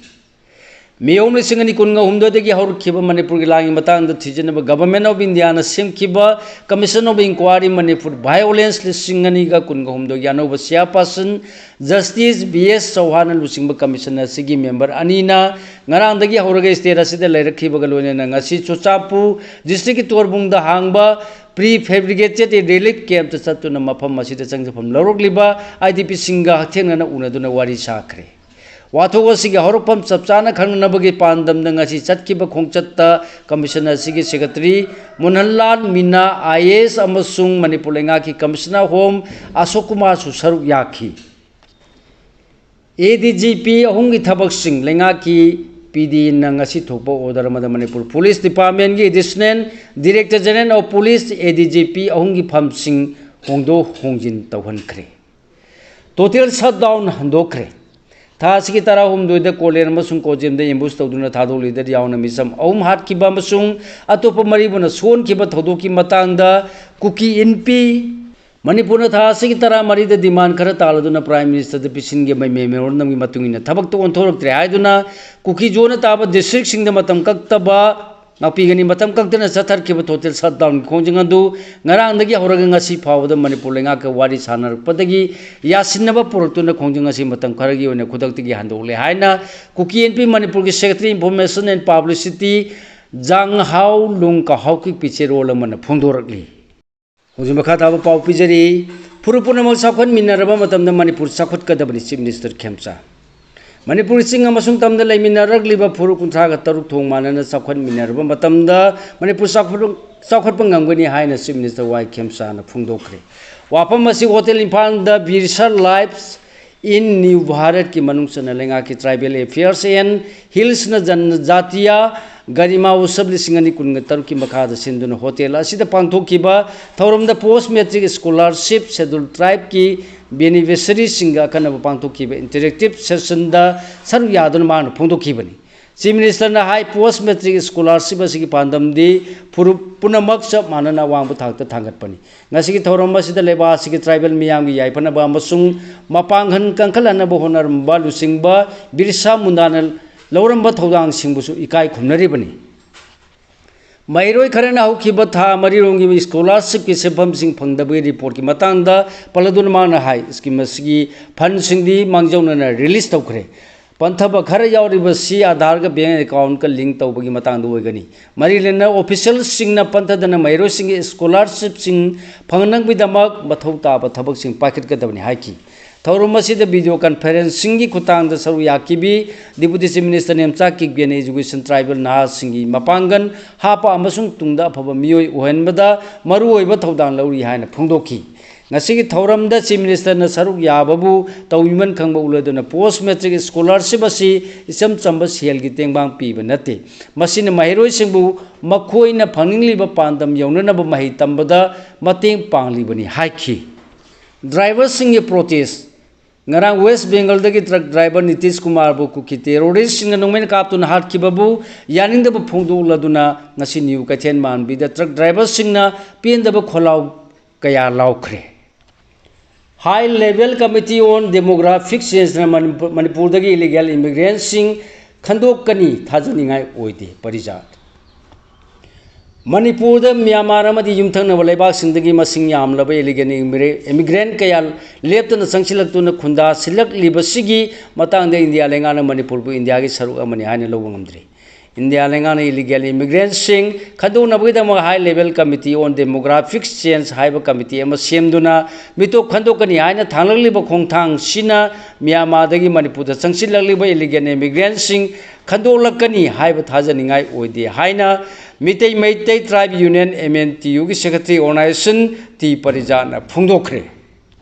ꯃꯦ ꯑꯍꯨꯝ ꯂꯤꯁꯤꯡ ꯑꯅꯤ ꯀꯨꯟꯒ ꯍꯨꯝꯗꯣꯏꯗꯒꯤ ꯍꯧꯔꯛꯈꯤꯕ ꯃꯅꯤꯄꯨꯔꯒꯤ ꯂꯥꯟꯒꯤ ꯃꯇꯥꯡꯗ ꯊꯤꯖꯤꯟꯅꯕ Government of Indiaꯅ ꯁꯦꯝꯈꯤꯕ Commission of Inquiry Manipur Violence ꯂꯤꯁꯤꯡ ꯑꯅꯤꯒ ꯀꯨꯟꯒ ꯍꯨꯝꯗꯣꯏꯒꯤ ꯑꯅꯧꯕ chairperson Justice B S ꯆꯧꯍꯥꯟꯅ ꯂꯨꯆꯤꯡꯕ commission ꯑꯁꯤꯒꯤ member ꯑꯅꯤꯅ ꯉꯔꯥꯡꯗꯒꯤ ꯍꯧꯔꯒ state ꯑꯁꯤꯗ ꯂꯩꯔꯛꯈꯤꯕꯒ ꯂꯣꯏꯅꯅ ꯉꯁꯤ ꯆꯨꯔꯆꯥꯟꯄꯨꯔ districtꯀꯤ ꯇꯣꯔꯕꯨꯡꯗ ꯍꯥꯡꯕ prefabricated relief campꯇ ꯆꯠꯇꯨꯅ ꯃꯐꯝ ꯑꯁꯤꯗ ꯆꯪꯖꯐꯝ ꯂꯧꯔꯛꯂꯤꯕ IDPꯁꯤꯡꯒ ꯍꯛꯊꯦꯡꯅꯅ ꯎꯅꯗꯨꯅ ꯋꯥꯔꯤ ꯁꯥꯈ꯭ꯔꯦ꯫ ꯋꯥꯊꯣꯛ ꯑꯁꯤꯒꯤ ꯍꯧꯔꯛꯐꯝ ꯆꯞ ꯆꯥꯅ ꯈꯪꯅꯅꯕꯒꯤ ꯄꯥꯟꯗꯝꯗ ꯉꯁꯤ ꯆꯠꯈꯤꯕ ꯈꯣꯡꯆꯠꯇ ꯀꯃꯤꯁꯟ ꯑꯁꯤꯒꯤ secretary Mohanlal Meena I A S ꯑꯃꯁꯨꯡ ꯃꯅꯤꯄꯨꯔ ꯂꯩꯉꯥꯛꯀꯤ ꯀꯃꯤꯁꯅꯔ ꯍꯣꯝ ꯑꯁꯣꯛ ꯀꯨꯃꯥꯔꯁꯨ ꯁꯔꯨꯛ ꯌꯥꯈꯤ꯫ ꯑꯦ ꯗꯤ ꯖꯤ ꯄꯤ ꯑꯍꯨꯝꯒꯤ ꯊꯕꯛꯁꯤꯡ ꯂꯩꯉꯥꯛꯀꯤ ꯄꯤ ꯗꯤꯅ ꯉꯁꯤ ꯊꯣꯛꯄ ꯑꯣꯔꯗꯔ ꯑꯃꯗ ꯃꯅꯤꯄꯨꯔ ꯄꯨꯂꯤꯁ ꯗꯤꯄꯥꯔꯠꯃꯦꯟꯒꯤ additional director general of police, A D G P ꯑꯍꯨꯝꯒꯤ ꯐꯝꯁꯤꯡ ꯍꯣꯡꯗꯣꯛ ꯍꯣꯡꯖꯤꯟ ꯇꯧꯍꯟꯈ꯭ꯔꯦ꯫ Total shutdown ꯍꯟꯗꯣꯛꯈ꯭ꯔꯦ꯫ ꯊꯥ ꯑꯁꯤꯒꯤ ꯇꯔꯥꯍꯨꯝꯗꯣꯏꯗ ꯀꯣꯂꯦꯟ ꯑꯃꯁꯨꯡ ꯀꯣꯖꯦꯝꯗ ꯑꯦꯝꯕꯨꯁ ꯇꯧꯗꯨꯅ ꯊꯥꯗꯣꯛ ꯂꯤꯗꯔ ꯌꯥꯎꯅ ꯃꯤꯆꯝ ꯑꯍꯨꯝ ꯍꯥꯠꯈꯤꯕ ꯑꯃꯁꯨꯡ ꯑꯇꯣꯞꯄ ꯃꯔꯤꯕꯨꯅ ꯁꯣꯟꯈꯤꯕ ꯊꯧꯗꯣꯛꯀꯤ ꯃꯇꯥꯡꯗ ꯀꯨꯀꯤ ꯏꯟꯄꯤ ꯃꯅꯤꯄꯨꯔꯅ ꯊꯥ ꯑꯁꯤꯒꯤ ꯇꯔꯥꯃꯔꯤꯗ ꯗꯤꯃꯥꯟ ꯈꯔ ꯇꯥꯜꯂꯗꯨꯅ ꯄ꯭ꯔꯥꯏꯝ ꯃꯤꯅꯤꯁꯇꯔꯗ ꯄꯤꯁꯤꯟꯈꯤꯕ ꯃꯦꯃꯣꯔꯦꯟꯗꯝꯒꯤ ꯃꯇꯨꯡ ꯏꯟꯅ ꯊꯕꯛꯇ ꯑꯣꯟꯊꯣꯔꯛꯇ꯭ꯔꯦ ꯍꯥꯏꯗꯨꯅ ꯀꯨꯀꯤ ꯖꯣꯟꯗ ꯇꯥꯕ ꯗꯤꯁꯇ꯭ꯔꯤꯛꯁꯤꯡꯗ ꯃꯇꯝ ꯀꯛꯇꯕ ꯉꯥꯛꯄꯤꯒꯅꯤ꯫ ꯃꯇꯝ ꯀꯛꯇꯅ ꯆꯠꯊꯔꯛꯈꯤꯕ ꯇꯣꯇꯦꯜ ꯁꯠꯗꯥꯎꯟꯒꯤ ꯈꯣꯡꯖꯪ ꯑꯗꯨ ꯉꯔꯥꯡꯗꯒꯤ ꯍꯧꯔꯒ ꯉꯁꯤ ꯐꯥꯎꯕꯗ ꯃꯅꯤꯄꯨꯔ ꯂꯩꯉꯥꯛꯀ ꯋꯥꯔꯤ ꯁꯥꯟꯅꯔꯛꯄꯗꯒꯤ ꯌꯥꯁꯤꯟꯅꯕ ꯄꯨꯔꯛꯇꯨꯅ ꯈꯣꯡꯖꯪ ꯑꯁꯤ ꯃꯇꯝ ꯈꯔꯒꯤ ꯑꯣꯏꯅ ꯈꯨꯗꯛꯇꯒꯤ ꯍꯟꯗꯣꯛꯂꯦ ꯍꯥꯏꯅ ꯀꯨꯀꯤ ꯏꯟꯄꯤ ꯃꯅꯤꯄꯨꯔꯒꯤ ꯁꯦꯀ꯭ꯔꯦꯇꯔꯤ ꯏꯟꯐꯣꯔꯃꯦꯁꯟ ꯑꯦꯟ ꯄꯕ꯭ꯂꯤꯁꯤꯇꯤ ꯖꯥꯡ ꯍꯥꯎ ꯂꯨꯡ ꯀꯍꯥꯎꯀꯤꯛ ꯄꯤꯆꯦꯔꯣꯜ ꯑꯃꯅ ꯐꯣꯡꯗꯣꯔꯛꯂꯤ꯫ ꯍꯧꯖꯤꯛ ꯃꯈꯥ ꯇꯥꯕ ꯄꯥꯎ ꯄꯤꯖꯔꯤ꯫ ꯐꯨꯔꯨꯞ ꯄꯨꯝꯅꯃꯛ ꯆꯥꯎꯈꯠꯃꯤꯟꯅꯔꯕ ꯃꯇꯝꯗ ꯃꯅꯤꯄꯨꯔ ꯆꯥꯎꯈꯠꯀꯗꯕꯅꯤ, ꯆꯤꯐ ꯃꯤꯅꯤꯁꯇꯔ ꯈꯦꯝꯆꯥ꯫ ꯃꯅꯤꯄꯨꯔ ꯆꯤꯡ ꯑꯃꯁꯨꯡ ꯇꯝꯗ ꯂꯩꯃꯤꯟꯅꯔꯛꯂꯤꯕ ꯐꯨꯔꯨꯞ ꯀꯨꯟꯊ꯭ꯔꯥꯒ ꯇꯔꯨꯛ ꯊꯣꯡ ꯃꯥꯟꯅꯅ ꯆꯥꯎꯈꯠꯃꯤꯟꯅꯔꯕ ꯃꯇꯝꯗ ꯃꯅꯤꯄꯨꯔ ꯆꯥꯎꯈꯠ-, ꯆꯥꯎꯈꯠꯄ ꯉꯝꯒꯅꯤ ꯍꯥꯏꯅ ꯆꯤꯐ ꯃꯤꯅꯤꯁꯇꯔ ꯋꯥꯏ ꯈꯦꯝꯆꯥꯅ ꯐꯣꯡꯗꯣꯛꯈ꯭ꯔꯦ꯫ ꯋꯥꯐꯝ ꯑꯁꯤ ꯍꯣꯇꯦꯜ ꯏꯝꯐꯥꯜꯗ ꯕꯤꯔꯁꯥ ꯂꯥꯏꯐ ꯏꯟ ꯅ꯭ꯌꯨ ꯚꯥꯔꯠꯀꯤ ꯃꯅꯨꯡ ꯆꯟꯅ ꯂꯩꯉꯥꯛꯀꯤ ꯇ꯭ꯔꯥꯏꯕꯦꯜ ꯑꯦꯐꯤꯌꯔꯁ ꯑꯦꯟ ꯍꯤꯜꯁꯅ ꯖꯟꯖꯥꯇꯤꯌꯥ ꯒꯔꯤꯃꯥ ꯎꯠꯁꯕ ꯂꯤꯁꯤꯡ ꯑꯅꯤ ꯀꯨꯟꯒ ꯇꯔꯨꯛꯀꯤ ꯃꯈꯥꯗ ꯁꯤꯟꯗꯨꯅ ꯍꯣꯇꯦꯜ ꯑꯁꯤꯗ ꯄꯥꯡꯊꯣꯛꯈꯤꯕ ꯊꯧꯔꯝꯗ ꯄꯣꯁ ꯃꯦꯇ꯭ꯔꯤꯛ ꯁ꯭ꯀꯣꯂꯥꯔꯁꯤꯞ ꯁꯦꯗꯨꯜ ꯇ꯭ꯔꯥꯏꯕꯀꯤ ꯕꯦꯅꯤꯐꯤꯁꯔꯤꯁꯤꯡꯒ ꯑꯈꯟꯅꯕ ꯄꯥꯡꯊꯣꯛꯈꯤꯕ ꯏꯟꯇꯔꯦꯛꯇꯤꯞ ꯁꯦꯁꯟꯗ ꯁꯔꯨꯛ ꯌꯥꯗꯨꯅ ꯃꯍꯥꯛꯅ ꯐꯣꯡꯗꯣꯛꯈꯤꯕꯅꯤ꯫ ꯆꯤꯐ ꯃꯤꯅꯤꯁꯇꯔꯅ ꯍꯥꯏ, ꯄꯣꯁ ꯃꯦꯇ꯭ꯔꯤꯛ ꯁ꯭ꯀꯣꯂꯥꯔꯁꯤꯞ ꯑꯁꯤꯒꯤ ꯄꯥꯟꯗꯝꯗꯤ ꯐꯨꯔꯨꯞ ꯄꯨꯝꯅꯃꯛ ꯆꯞ ꯃꯥꯟꯅꯅ ꯑꯋꯥꯡꯕ ꯊꯥꯛꯇ ꯊꯥꯡꯒꯠꯄꯅꯤ꯫ ꯉꯁꯤꯒꯤ ꯊꯧꯔꯝ ꯑꯁꯤꯗ ꯂꯩꯕꯥꯛ ꯑꯁꯤꯒꯤ ꯇ꯭ꯔꯥꯏꯕꯦꯜ ꯃꯤꯌꯥꯝꯒꯤ ꯌꯥꯏꯐꯅꯕ ꯑꯃꯁꯨꯡ ꯃꯄꯥꯡꯒꯜ ꯀꯟꯈꯠꯍꯟꯅꯕ ꯍꯣꯠꯅꯔꯝꯕ ꯂꯨꯆꯤꯡꯕ ꯕꯤꯔꯁꯥ ꯃꯨꯟꯗꯥꯅ ꯂꯧꯔꯝꯕ ꯊꯧꯗꯥꯡꯁꯤꯡꯕꯨꯁꯨ ꯏꯀꯥꯏ ꯈꯨꯝꯅꯔꯤꯕꯅꯤ꯫ ꯃꯍꯩꯔꯣꯏ ꯈꯔꯅ ꯍꯧꯈꯤꯕ ꯊꯥ ꯃꯔꯤꯔꯣꯝꯒꯤ ꯁ꯭ꯀꯣꯂꯥꯔꯁꯤꯞꯀꯤ ꯁꯦꯟꯐꯝꯁꯤꯡ ꯐꯪꯗꯕꯒꯤ ꯔꯤꯄꯣꯔꯠꯀꯤ ꯃꯇꯥꯡꯗ ꯄꯜꯂꯗꯨꯅ ꯃꯍꯥꯛꯅ ꯍꯥꯏ, ꯁ꯭ꯀꯤꯝ ꯑꯁꯤꯒꯤ ꯐꯟꯁꯤꯡꯗꯤ ꯃꯥꯡꯖꯧꯅꯅ ꯔꯤꯂꯤꯖ ꯇꯧꯈ꯭ꯔꯦ꯫ ꯄꯟꯊꯕ ꯈꯔ ꯌꯥꯎꯔꯤꯕꯁꯤ ꯑꯥꯙꯥꯔꯒ ꯕꯦꯡ ꯑꯦꯀꯥꯎꯟꯠꯀ ꯂꯤꯡ ꯇꯧꯕꯒꯤ ꯃꯇꯥꯡꯗ ꯑꯣꯏꯒꯅꯤ꯫ ꯃꯔꯤ ꯂꯩꯅꯅ ꯑꯣꯐꯤꯁꯤꯌꯦꯜꯁꯤꯡꯅ ꯄꯟꯊꯗꯅ ꯃꯍꯩꯔꯣꯏꯁꯤꯡꯒꯤ ꯁ꯭ꯀꯣꯂꯥꯔꯁꯤꯞꯁꯤꯡ ꯐꯪꯅꯕꯒꯤꯗꯃꯛ ꯃꯊꯧ ꯇꯥꯕ ꯊꯕꯛꯁꯤꯡ ꯄꯥꯏꯈꯠꯀꯗꯕꯅꯤ ꯍꯥꯏꯈꯤ꯫ ꯊꯧꯔꯝ ꯑꯁꯤꯗ video conferencingꯒꯤ ꯈꯨꯠꯊꯥꯡꯗ ꯁꯔꯨꯛ ꯌꯥꯈꯤꯕꯤ Deputy Chief Minister Nemcha ꯀꯤꯞꯒꯦꯅ education tribal ꯅꯍꯥꯁꯤꯡꯒꯤ ꯃꯄꯥꯡꯒꯜ ꯍꯥꯞꯄ ꯑꯃꯁꯨꯡ ꯇꯨꯡꯗ ꯑꯐꯕ ꯃꯤꯑꯣꯏ ꯑꯣꯏꯍꯟꯕꯗ ꯃꯔꯨꯑꯣꯏꯕ ꯊꯧꯗꯥꯡ ꯂꯧꯔꯤ ꯍꯥꯏꯅ ꯐꯣꯡꯗꯣꯛꯈꯤ꯫ ꯉꯁꯤꯒꯤ ꯊꯧꯔꯝꯗ Chief Ministerꯅ ꯁꯔꯨꯛ ꯌꯥꯕꯕꯨ ꯇꯧꯕꯤꯃꯟ ꯈꯪꯕ ꯎꯠꯂꯗꯨꯅ post matric scholarship ꯑꯁꯤ ꯏꯆꯝ ꯆꯝꯕ ꯁꯦꯜꯒꯤ ꯇꯦꯡꯕꯥꯡ ꯄꯤꯕ ꯅꯠꯇꯦ, ꯃꯁꯤꯅ ꯃꯍꯩꯔꯣꯏꯁꯤꯡꯕꯨ ꯃꯈꯣꯏꯅ ꯐꯪꯅꯤꯡꯂꯤꯕ ꯄꯥꯟꯗꯝ ꯌꯧꯅꯅꯕ ꯃꯍꯩ ꯇꯝꯕꯗ ꯃꯇꯦꯡ ꯄꯥꯡꯂꯤꯕꯅꯤ ꯍꯥꯏꯈꯤ꯫ Driverꯁꯤꯡꯒꯤ protest꯫ ꯉꯔꯥꯡ West Bengalꯗꯒꯤ truck driver ꯅꯤꯇꯤꯁ ꯀꯨꯃꯥꯔꯕꯨ ꯀꯨꯀꯤ terroristꯁꯤꯡꯅ ꯅꯣꯡꯃꯩꯅ ꯀꯥꯞꯇꯨꯅ ꯍꯥꯠꯈꯤꯕꯕꯨ ꯌꯥꯅꯤꯡꯗꯕ ꯐꯣꯡꯗꯣꯛꯂꯗꯨꯅ ꯉꯁꯤ ꯅ꯭ꯌꯨ ꯀꯩꯊꯦꯜ ꯃꯥꯟꯕꯤꯗ truck driverꯁꯤꯡꯅ ꯄꯦꯟꯗꯕ ꯈꯣꯜꯂꯥꯎ ꯀꯌꯥ ꯂꯥꯎꯈ꯭ꯔꯦ꯫ High Level Committee on Demographic Changeꯅ Manipur, ꯃꯅꯤꯄꯨꯔꯗꯒꯤ illegal immigrantꯁꯤꯡ ꯈꯟꯗꯣꯛꯀꯅꯤ, ꯊꯥꯖꯅꯤꯡꯉꯥꯏ ꯑꯣꯏꯗꯦ꯫ ꯄꯔꯤꯖꯥꯠ꯫ ꯃꯅꯤꯄꯨꯔꯗ ꯃ꯭ꯌꯥꯟꯃꯥꯔ ꯑꯃꯗꯤ ꯌꯨꯝꯊꯪꯅꯕ ꯂꯩꯕꯥꯛꯁꯤꯡꯗꯒꯤ ꯃꯁꯤꯡ ꯌꯥꯝꯂꯕ illegal immigrant ꯀꯌꯥ ꯂꯦꯞꯇꯅ ꯆꯪꯁꯤꯜꯂꯛꯇꯨꯅ ꯈꯨꯟꯗꯥꯁꯤꯜꯂꯛꯂꯤꯕꯁꯤꯒꯤ ꯃꯇꯥꯡꯗ ꯏꯟꯗꯤꯌꯥ ꯂꯩꯉꯥꯛꯅ ꯃꯅꯤꯄꯨꯔꯕꯨ ꯏꯟꯗꯤꯌꯥꯒꯤ ꯁꯔꯨꯛ ꯑꯃꯅꯤ ꯍꯥꯏꯅ ꯂꯧꯕ ꯉꯝꯗ꯭ꯔꯤ꯫ ꯏꯟꯗꯤꯌꯥ ꯂꯩꯉꯥꯛꯅ illegal immigrantꯁꯤꯡ ꯈꯟꯗꯣꯛꯅꯕꯒꯤꯗꯃꯛ High Level Committee on Demographic Change ꯍꯥꯏꯕ committee ꯑꯃ ꯁꯦꯝꯗꯨꯅ ꯃꯤꯇꯣꯞ ꯈꯟꯗꯣꯛꯀꯅꯤ ꯍꯥꯏꯅ ꯊꯥꯡꯂꯛꯂꯤꯕ ꯈꯣꯡꯊꯥꯡꯁꯤꯅ ꯃ꯭ꯌꯥꯟꯃꯥꯔꯗꯒꯤ ꯃꯅꯤꯄꯨꯔꯗ ꯆꯪꯁꯤꯜꯂꯛꯂꯤꯕ illegal immigrantꯁꯤꯡ ꯈꯟꯗꯣꯛꯂꯛꯀꯅꯤ ꯍꯥꯏꯕ ꯊꯥꯖꯅꯤꯡꯉꯥꯏ ꯑꯣꯏꯗꯦ ꯍꯥꯏꯅ Mitei Meitei Tribe Union, M N T Uꯒꯤ secretary organization ꯇꯤ ꯄꯔꯤꯖꯥꯠꯅ ꯐꯣꯡꯗꯣꯛꯈ꯭ꯔꯦ꯫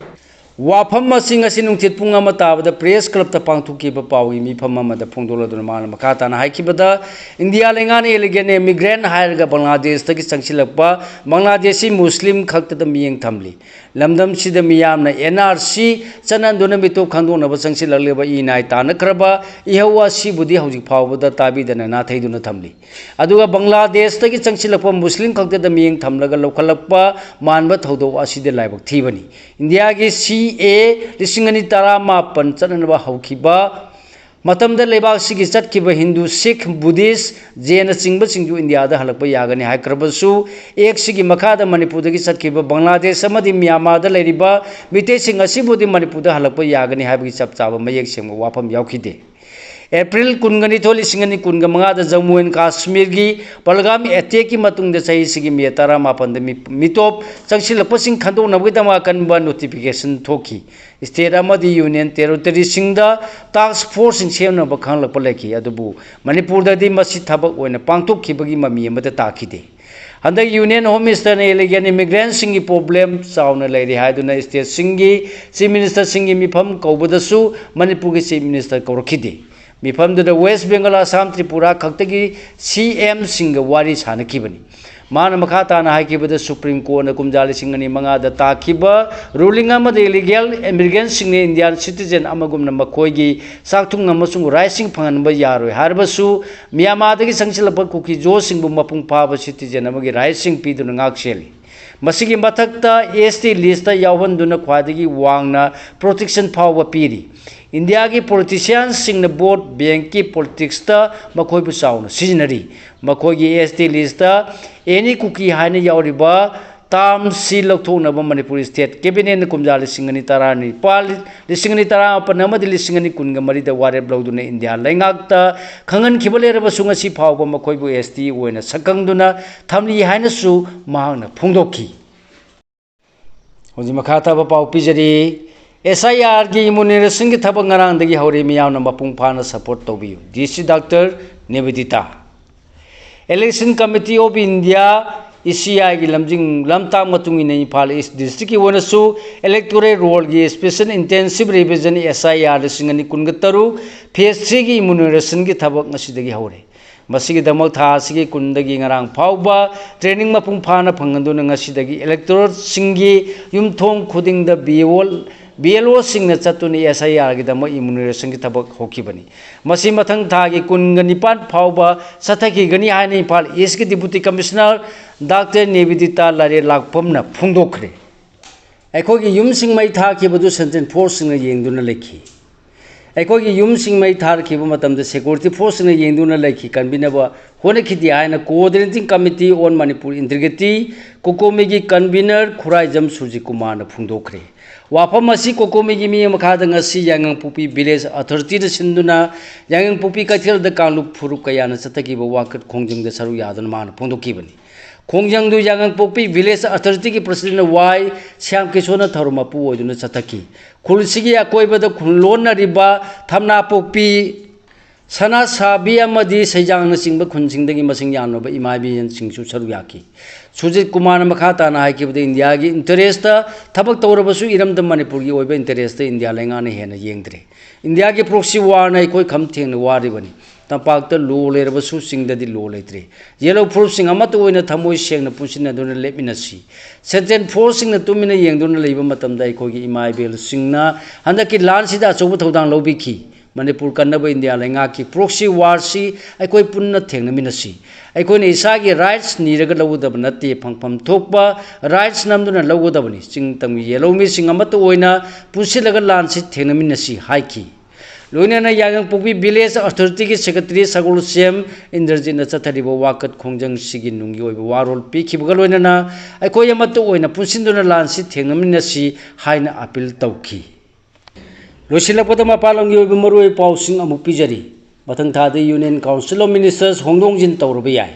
ꯋꯥꯐꯝ ꯑꯁꯤ ꯉꯁꯤ ꯅꯨꯡꯊꯤꯜ ꯄꯨꯡ ꯑꯃ ꯇꯥꯕꯗ Press Clubꯇ ꯄꯥꯡꯊꯣꯛꯈꯤꯕ ꯄꯥꯎꯒꯤ ꯃꯤꯐꯝ ꯑꯃꯗ ꯐꯣꯡꯗꯣꯛꯂꯗꯨꯅ ꯃꯥꯅ ꯃꯈꯥ ꯇꯥꯅ ꯍꯥꯏꯈꯤꯕꯗ, ꯏꯟꯗꯤꯌꯥ ꯂꯩꯉꯥꯛꯅ illegal immigrant ꯍꯥꯏꯔꯒ ꯕꯪꯒ꯭ꯂꯥꯗꯦꯁꯇꯒꯤ ꯆꯪꯁꯤꯜꯂꯛꯄ ꯕꯪꯒ꯭ꯂꯥꯗꯦꯁꯤ ꯃꯨꯁꯂꯤꯝ ꯈꯛꯇꯗ ꯃꯤꯠꯌꯦꯡ ꯊꯝꯂꯤ꯫ ꯂꯝꯗꯝꯁꯤꯗ ꯃꯤꯌꯥꯝꯅ N R C ꯆꯠꯅꯗꯨꯅ ꯃꯤꯇꯣꯞ ꯈꯪꯗꯣꯛꯅꯕ ꯆꯪꯁꯤꯜꯂꯛꯂꯤꯕ ꯏꯅꯥꯏ ꯇꯥꯟꯅꯈ꯭ꯔꯕ ꯏꯍꯧ ꯑꯁꯤꯕꯨꯗꯤ ꯍꯧꯖꯤꯛ ꯐꯥꯎꯕꯗ ꯇꯥꯕꯤꯗꯅ ꯅꯥꯊꯩꯗꯨꯅ ꯊꯝꯂꯤ꯫ ꯑꯗꯨꯒ ꯕꯪꯒ꯭ꯂꯥꯗꯦꯁꯇꯒꯤ ꯆꯪꯁꯤꯜꯂꯛꯄ ꯃꯨꯁꯂꯤꯝ ꯈꯛꯇꯗ ꯃꯤꯠꯌꯦꯡ ꯊꯝꯂꯒ ꯂꯧꯈꯠꯂꯛꯄ ꯃꯥꯟꯕ ꯊꯧꯗꯣꯛ ꯑꯁꯤꯗꯤ ꯂꯥꯏꯕꯛ ꯊꯤꯕꯅꯤ꯫ ꯏꯟꯗꯤꯌꯥꯒꯤ C A ꯂꯤꯁꯤꯡ ꯑꯅꯤ ꯇꯔꯥꯃꯥꯄꯟ ꯆꯠꯅꯅꯕ ꯍꯧꯈꯤꯕ ꯃꯇꯝꯗ ꯂꯩꯕꯥꯛꯁꯤꯒꯤ ꯆꯠꯈꯤꯕ ꯍꯤꯟꯗꯨ, ꯁꯤꯈ, ꯕꯨꯙꯤꯁ, ꯖꯦꯟꯅꯆꯤꯡꯕꯁꯤꯡꯁꯨ ꯏꯟꯗꯤꯌꯥꯗ ꯍꯜꯂꯛꯄ ꯌꯥꯒꯅꯤ ꯍꯥꯏꯈ꯭ꯔꯕꯁꯨ, ꯑꯦꯛꯁꯤꯒꯤ ꯃꯈꯥꯗ ꯃꯅꯤꯄꯨꯔꯗꯒꯤ ꯆꯠꯈꯤꯕ ꯕꯪꯒ꯭ꯂꯥꯗꯦꯁ ꯑꯃꯗꯤ ꯃ꯭ꯌꯥꯟꯃꯥꯔꯗ ꯂꯩꯔꯤꯕ ꯃꯤꯇꯩꯁꯤꯡ ꯑꯁꯤꯕꯨꯗꯤ ꯃꯅꯤꯄꯨꯔꯗ ꯍꯜꯂꯛꯄ ꯌꯥꯒꯅꯤ ꯍꯥꯏꯕꯒꯤ ꯆꯞ ꯆꯥꯕ ꯃꯌꯦꯛ ꯁꯦꯡꯕ ꯋꯥꯐꯝ ꯌꯥꯎꯈꯤꯗꯦ꯫ ꯑꯦꯄ꯭ꯔꯤꯜ ꯀꯨꯟꯒ ꯅꯤꯊꯣꯏ, ꯂꯤꯁꯤꯡ ꯑꯅꯤ ꯀꯨꯟꯒ ꯃꯉꯥꯗ ꯖꯝꯃꯨ ꯑꯦꯟ ꯀꯥꯁꯃꯤꯔꯒꯤ ꯄꯜꯒꯥꯝ ꯑꯦꯇꯦꯛꯀꯤ ꯃꯇꯨꯡꯗ ꯆꯍꯤꯁꯤꯒꯤ ꯃꯦ ꯇꯔꯥꯃꯥꯄꯟꯗ ꯃꯤ-, ꯃꯤꯇꯣꯞ ꯆꯪꯁꯤꯜꯂꯛꯄꯁꯤꯡ ꯈꯟꯗꯣꯛꯅꯕꯒꯤꯗꯃꯛ ꯑꯀꯟꯕ ꯅꯣꯇꯤꯐꯤꯀꯦꯁꯟ ꯊꯣꯛꯈꯤ꯫ ꯁ꯭ꯇꯦꯠ ꯑꯃꯗꯤ ꯌꯨꯅꯤꯌꯟ ꯇꯦꯔꯤꯇꯣꯔꯤꯁꯤꯡꯗ ꯇꯥꯁꯛ ꯐꯣꯔꯁꯁꯤꯡ ꯁꯦꯝꯅꯕ ꯈꯪꯂꯛꯄ ꯂꯩꯈꯤ, ꯑꯗꯨꯕꯨ ꯃꯅꯤꯄꯨꯔꯗꯗꯤ ꯃꯁꯤ ꯊꯕꯛ ꯑꯣꯏꯅ ꯄꯥꯡꯊꯣꯛꯈꯤꯕꯒꯤ ꯃꯃꯤ ꯑꯃꯠꯇ ꯇꯥꯈꯤꯗꯦ꯫ ꯍꯟꯗꯛ ꯌꯨꯅꯤꯌꯟ ꯍꯣꯝ ꯃꯤꯅꯤꯁꯇꯔꯅ ꯏꯂꯤꯒꯦꯜ ꯏꯃꯤꯒ꯭ꯔꯦꯟꯁꯤꯡꯒꯤ ꯄ꯭ꯔꯣꯕ꯭ꯂꯦꯝ ꯆꯥꯎꯅ ꯂꯩꯔꯤ ꯍꯥꯏꯗꯨꯅ ꯁ꯭ꯇꯦꯠꯁꯤꯡꯒꯤ ꯆꯤꯐ ꯃꯤꯅꯤꯁꯇꯔꯁꯤꯡꯒꯤ ꯃꯤꯐꯝ ꯀꯧꯕꯗꯁꯨ ꯃꯅꯤꯄꯨꯔꯒꯤ ꯆꯤꯐ ꯃꯤꯅꯤꯁꯇꯔ ꯀꯧꯔꯛꯈꯤꯗꯦ꯫ ꯃꯤꯐꯝꯗꯨꯗ ꯋꯦꯁ ꯕꯦꯡꯒꯜ, ꯑꯁꯥꯝ, ꯇ꯭ꯔꯤꯄꯨꯔꯥ ꯈꯛꯇꯒꯤ ꯁꯤ ꯑꯦꯝꯁꯤꯡꯒ ꯋꯥꯔꯤ ꯁꯥꯟꯅꯈꯤꯕꯅꯤ꯫ ꯃꯥꯅ ꯃꯈꯥ ꯇꯥꯅ ꯍꯥꯏꯈꯤꯕꯗ, ꯁꯨꯄ꯭ꯔꯤꯝ ꯀꯣꯔꯠꯅ ꯀꯨꯝꯖꯥ ꯂꯤꯁꯤꯡ ꯑꯅꯤ ꯃꯉꯥꯗ ꯇꯥꯈꯤꯕ ꯔꯨꯂꯤꯡ ꯑꯃꯗ ꯏꯂꯤꯒꯦꯜ ꯏꯃꯤꯒ꯭ꯔꯦꯟꯁꯤꯡꯅ ꯏꯟꯗꯤꯌꯥꯟ ꯁꯤꯇꯤꯖꯦꯟ ꯑꯃꯒꯨꯝꯅ ꯃꯈꯣꯏꯒꯤ ꯆꯥꯛꯊꯨꯡ ꯑꯃꯁꯨꯡ ꯔꯥꯏꯠꯁꯤꯡ ꯐꯪꯍꯟꯕ ꯌꯥꯔꯣꯏ ꯍꯥꯏꯔꯕꯁꯨ, ꯃ꯭ꯌꯥꯟꯃꯥꯔꯗꯒꯤ ꯆꯪꯁꯤꯜꯂꯛꯄ ꯀꯨꯀꯤꯖꯣꯁꯤꯡꯕꯨ ꯃꯄꯨꯡ ꯐꯥꯕ ꯁꯤꯇꯤꯖꯦꯟ ꯑꯃꯒꯤ ꯔꯥꯏꯠꯁꯤꯡ ꯄꯤꯗꯨꯅ ꯉꯥꯛ ꯁꯦꯜꯂꯤ꯫ ꯃꯁꯤꯒꯤ ꯃꯊꯛꯇ ꯑꯦꯁ ꯇꯤ ꯂꯤꯁꯇ ꯌꯥꯎꯍꯟꯗꯨꯅ ꯈ꯭ꯋꯥꯏꯗꯒꯤ ꯋꯥꯡꯅ ꯄ꯭ꯔꯣꯇꯦꯛꯁꯟ ꯐꯥꯎꯕ ꯄꯤꯔꯤ꯫ ꯏꯟꯗꯤꯌꯥꯒꯤ ꯄꯣꯂꯤꯇꯤꯁꯤꯌꯥꯟꯁꯤꯡꯅ ꯚꯣꯠ ꯕꯦꯡꯛꯀꯤ ꯄꯣꯂꯤꯇꯤꯛꯁꯇ ꯃꯈꯣꯏꯕꯨ ꯆꯥꯎꯅ ꯁꯤꯖꯤꯟꯅꯔꯤ꯫ ꯃꯈꯣꯏꯒꯤ ꯑꯦꯁ ꯇꯤ ꯂꯤꯁꯇ ꯑꯦꯅꯤ ꯀꯨꯀꯤ ꯍꯥꯏꯅ ꯌꯥꯎꯔꯤꯕ ꯇꯥꯔꯝꯁꯤ ꯂꯧꯊꯣꯛꯅꯕ ꯃꯅꯤꯄꯨꯔ ꯁ꯭ꯇꯦꯠ ꯀꯦꯕꯤꯅꯦꯠꯅ ꯀꯨꯝꯖꯥ ꯂꯤꯁꯤꯡ ꯑꯅꯤ ꯇꯔꯥꯅꯤꯄꯥꯜ, ꯂꯤꯁꯤꯡ ꯑꯅꯤ ꯇꯔꯥꯃꯥꯄꯟ ꯑꯃꯗꯤ ꯂꯤꯁꯤꯡ ꯑꯅꯤ ꯀꯨꯟꯒ ꯃꯔꯤꯗ ꯋꯥꯔꯦꯞ ꯂꯧꯗꯨꯅ ꯏꯟꯗꯤꯌꯥ ꯂꯩꯉꯥꯛꯇ ꯈꯪꯍꯟꯈꯤꯕ ꯂꯩꯔꯕꯁꯨ, ꯉꯁꯤ ꯐꯥꯎꯕ ꯃꯈꯣꯏꯕꯨ ꯑꯦꯁ ꯇꯤ ꯑꯣꯏꯅ ꯁꯛꯈꯪꯗꯨꯅ ꯊꯝꯂꯤ ꯍꯥꯏꯅꯁꯨ ꯃꯍꯥꯛꯅ ꯐꯣꯡꯗꯣꯛꯈꯤ꯫ ꯍꯧꯖꯤꯛ ꯃꯈꯥ ꯇꯥꯕ ꯄꯥꯎ ꯄꯤꯖꯔꯤ꯫ ꯑꯦꯁ ꯑꯥꯏ ꯑꯥꯔꯒꯤ ꯏꯃꯨꯅꯦꯔꯦꯁꯟꯒꯤ ꯊꯕꯛ ꯉꯔꯥꯡꯗꯒꯤ ꯍꯧꯔꯦ, ꯃꯤꯌꯥꯝꯅ ꯃꯄꯨꯡ ꯐꯥꯅ ꯁꯄꯣꯔꯠ ꯇꯧꯕꯤꯌꯨ꯫ D C doctor Nivedita. Election Committee of India, E C ꯑꯥꯏꯒꯤ ꯂꯝꯖꯤꯡ ꯂꯝꯇꯥꯛ ꯃꯇꯨꯡ ꯏꯟꯅ ꯏꯝꯐꯥꯜ ꯏꯁ ꯗꯤꯁꯇ꯭ꯔꯤꯛꯀꯤ ꯑꯣꯏꯅꯁꯨ ꯏꯂꯦꯛꯇꯣꯔꯦꯜ ꯔꯣꯜꯒꯤ ꯁ꯭ꯄꯦꯁꯦꯜ ꯏꯟꯇꯦꯟꯁꯤꯚ ꯔꯤꯚꯤꯖꯟ, ꯑꯦꯁ ꯑꯥꯏ ꯑꯥꯔ ꯂꯤꯁꯤꯡ ꯑꯅꯤ ꯀꯨꯟꯒ ꯇꯔꯨꯛ, ꯐꯦꯖ ꯊ꯭ꯔꯤꯒꯤ ꯏꯃꯨꯅꯦꯔꯦꯁꯟꯒꯤ ꯊꯕꯛ ꯉꯁꯤꯗꯒꯤ ꯍꯧꯔꯦ꯫ ꯃꯁꯤꯒꯤꯗꯃꯛ ꯊꯥ ꯑꯁꯤꯒꯤ ꯀꯨꯟꯗꯒꯤ ꯉꯔꯥꯡ ꯐꯥꯎꯕ ꯇ꯭ꯔꯦꯅꯤꯡ ꯃꯄꯨꯡ ꯐꯥꯅ ꯐꯪꯍꯟꯗꯨꯅ ꯉꯁꯤꯗꯒꯤ ꯏꯂꯦꯛꯇꯣꯔꯦꯠꯁꯤꯡꯒꯤ ꯌꯨꯝꯊꯣꯡ ꯈꯨꯗꯤꯡꯗ ꯕꯤ ꯑꯦꯜ ꯑꯣ, ꯕꯤ ꯑꯦꯜ ꯑꯣꯁꯤꯡꯅ ꯆꯠꯇꯨꯅ ꯑꯦꯁ ꯑꯥꯏ ꯑꯥꯔꯒꯤꯗꯃꯛ ꯏꯃꯨꯅꯦꯔꯦꯁꯟꯒꯤ ꯊꯕꯛ ꯍꯧꯈꯤꯕꯅꯤ꯫ ꯃꯁꯤ ꯃꯊꯪ ꯊꯥꯒꯤ ꯀꯨꯟꯒ ꯅꯤꯄꯥꯟ ꯐꯥꯎꯕ ꯆꯠꯊꯈꯤꯒꯅꯤ ꯍꯥꯏꯅ ꯏꯝꯐꯥꯜ ꯏꯁꯀꯤ ꯗꯤꯄꯨꯇꯤ ꯀꯃꯤꯁꯅꯔ ꯗꯥꯛꯇꯔ ꯅꯦꯕꯤꯗꯤꯇꯥ ꯂꯥꯔꯦꯂꯥꯛꯄꯝꯅ ꯐꯣꯡꯗꯣꯛꯈ꯭ꯔꯦ꯫ ꯑꯩꯈꯣꯏꯒꯤ ꯌꯨꯝꯁꯤꯡ ꯃꯩ ꯊꯥꯈꯤꯕꯗꯨ ꯁꯦꯟꯇ꯭ꯔꯦꯜ ꯐꯣꯔꯁꯁꯤꯡꯅ ꯌꯦꯡꯗꯨꯅ ꯂꯩꯈꯤ꯫ ꯑꯩꯈꯣꯏꯒꯤ ꯌꯨꯝꯁꯤꯡ ꯃꯩ ꯊꯥꯔꯛꯈꯤꯕ ꯃꯇꯝꯗ security forceꯁꯤꯡꯅ ꯌꯦꯡꯗꯨꯅ ꯂꯩꯈꯤ, ꯀꯟꯕꯤꯅꯕ ꯍꯣꯠꯅꯈꯤꯗꯦ ꯍꯥꯏꯅ Coordinating Committee on Manipur Integrity, COCOMIꯒꯤ convener Khuraijam Surjit ꯀꯨꯃꯥꯔꯅ ꯐꯣꯡꯗꯣꯛꯈ꯭ꯔꯦ꯫ ꯋꯥꯐꯝ ꯑꯁꯤ COCOMIꯒꯤ ꯃꯤꯠꯌꯦꯡ ꯃꯈꯥꯗ ꯉꯁꯤ ꯌꯥꯏꯉꯪꯄꯣꯛꯄꯤ village authorityꯅ ꯁꯤꯟꯗꯨꯅ ꯌꯥꯏꯉꯪꯄꯣꯛꯄꯤ ꯀꯩꯊꯦꯜꯗ ꯀꯥꯡꯂꯨꯞ ꯐꯨꯔꯨꯞ ꯀꯌꯥꯅ ꯆꯠꯊꯈꯤꯕ ꯋꯥꯀꯠ ꯈꯣꯡꯖꯪꯗ ꯁꯔꯨꯛ ꯌꯥꯗꯨꯅ ꯃꯥꯅ ꯐꯣꯡꯗꯣꯛꯈꯤꯕꯅꯤ꯫ ꯈꯣꯡꯖꯪꯗꯨ ꯌꯥꯏꯉꯪꯄꯣꯛꯄꯤ village authorityꯒꯤ presidentꯅ ꯋꯥꯏ ꯁ꯭ꯌꯥꯝ ꯀꯤꯁꯣꯔꯅ ꯊꯧꯔꯝ ꯃꯄꯨ ꯑꯣꯏꯗꯨꯅ ꯆꯠꯊꯈꯤ꯫ ꯈꯨꯜꯁꯤꯒꯤ ꯑꯀꯣꯏꯕꯗ ꯈꯨꯜꯂꯣꯟꯅꯔꯤꯕ ꯊꯝꯅꯥꯄꯣꯛꯄꯤ, ꯁꯅꯥꯁꯥꯕꯤ ꯑꯃꯗꯤ ꯁꯩꯖꯥꯡꯅꯆꯤꯡꯕ ꯈꯨꯟꯁꯤꯡꯗꯒꯤ ꯃꯁꯤꯡ ꯌꯥꯝꯂꯕ ꯏꯃꯥ ꯏꯕꯦꯟꯁꯤꯡꯁꯨ ꯁꯔꯨꯛ ꯌꯥꯈꯤ꯫ ꯁꯨꯔꯖꯤꯠ ꯀꯨꯃꯥꯔꯅ ꯃꯈꯥ ꯇꯥꯅ ꯍꯥꯏꯈꯤꯕꯗ, ꯏꯟꯗꯤꯌꯥꯒꯤ interestꯇ ꯊꯕꯛ ꯇꯧꯔꯕꯁꯨ ꯏꯔꯝꯗꯝ ꯃꯅꯤꯄꯨꯔꯒꯤ ꯑꯣꯏꯕ interestꯇ ꯏꯟꯗꯤꯌꯥ ꯂꯩꯉꯥꯛꯅ ꯍꯦꯟꯅ ꯌꯦꯡꯗ꯭ꯔꯦ꯫ ꯏꯟꯗꯤꯌꯥꯒꯤ proxy warꯅ ꯑꯩꯈꯣꯏ ꯈꯝ ꯊꯦꯡꯅ ꯋꯥꯔꯤꯕꯅꯤ꯫ ꯇꯝꯄꯥꯛꯇ law ꯂꯩꯔꯕꯁꯨ ꯆꯤꯡꯗꯗꯤ law ꯂꯩꯇ꯭ꯔꯦ꯫ ꯌꯦꯜꯍꯧ ꯐꯨꯔꯨꯞꯁꯤꯡ ꯑꯃꯠꯇ ꯑꯣꯏꯅ ꯊꯃꯣꯏ ꯁꯦꯡꯅ ꯄꯨꯟꯁꯤꯟꯅꯗꯨꯅ ꯂꯦꯞꯃꯤꯟꯅꯁꯤ꯫ Central forceꯁꯤꯡꯅ ꯇꯨꯃꯤꯟꯅ ꯌꯦꯡꯗꯨꯅ ꯂꯩꯕ ꯃꯇꯝꯗ ꯑꯩꯈꯣꯏꯒꯤ ꯏꯃꯥ ꯏꯕꯦꯜꯁꯤꯡꯅ ꯍꯟꯗꯛꯀꯤ ꯂꯥꯟꯁꯤꯗ ꯑꯆꯧꯕ ꯊꯧꯗꯥꯡ ꯂꯧꯕꯤꯈꯤ꯫ ꯃꯅꯤꯄꯨꯔ ꯀꯟꯅꯕ ꯏꯟꯗꯤꯌꯥ ꯂꯩꯉꯥꯛꯀꯤ proxy warꯁꯤ ꯑꯩꯈꯣꯏ ꯄꯨꯟꯅ ꯊꯦꯡꯅꯃꯤꯟꯅꯁꯤ꯫ ꯑꯩꯈꯣꯏꯅ ꯏꯁꯥꯒꯤ rights ꯅꯤꯔꯒ ꯂꯧꯒꯗꯕ ꯅꯠꯇꯦ, ꯐꯪꯐꯝ ꯊꯣꯛꯄ rights ꯅꯝꯗꯨꯅ ꯂꯧꯒꯗꯕꯅꯤ꯫ ꯆꯤꯡ ꯇꯝꯒꯤ ꯌꯦꯜꯍꯧꯃꯤꯁꯤꯡ ꯑꯃꯠꯇ ꯑꯣꯏꯅ ꯄꯨꯟꯁꯤꯜꯂꯒ ꯂꯥꯟꯁꯤ ꯊꯦꯡꯅꯃꯤꯟꯅꯁꯤ ꯍꯥꯏꯈꯤ꯫ ꯂꯣꯏꯅꯅ ꯌꯥꯏꯉꯪꯄꯣꯛꯄꯤ village authorityꯒꯤ secretary ꯁꯒꯣꯜꯁꯦꯝ ꯏꯟꯗ꯭ꯔꯖꯤꯠꯅ ꯆꯠꯊꯔꯤꯕ ꯋꯥꯀꯠ ꯈꯣꯡꯖꯪꯁꯤꯒꯤ ꯅꯨꯡꯒꯤ ꯑꯣꯏꯕ ꯋꯥꯔꯣꯜ ꯄꯤꯈꯤꯕꯒ ꯂꯣꯏꯅꯅ ꯑꯩꯈꯣꯏ ꯑꯃꯠꯇ ꯑꯣꯏꯅ ꯄꯨꯟꯁꯤꯟꯗꯨꯅ ꯂꯥꯟꯁꯤ ꯊꯦꯡꯅꯃꯤꯟꯅꯁꯤ ꯍꯥꯏꯅ appeal ꯇꯧꯈꯤ꯫ ꯂꯣꯏꯁꯤꯜꯂꯛꯄꯗ ꯃꯄꯥꯟ ꯂꯝꯒꯤ ꯑꯣꯏꯕ ꯃꯔꯨꯑꯣꯏꯕ ꯄꯥꯎꯁꯤꯡ ꯑꯃꯨꯛ ꯄꯤꯖꯔꯤ꯫ ꯃꯊꯪ ꯊꯥꯗ Union Council of Ministers ꯍꯣꯡꯗꯣꯛ ꯍꯣꯡꯖꯤꯟ ꯇꯧꯔꯕ ꯌꯥꯏ꯫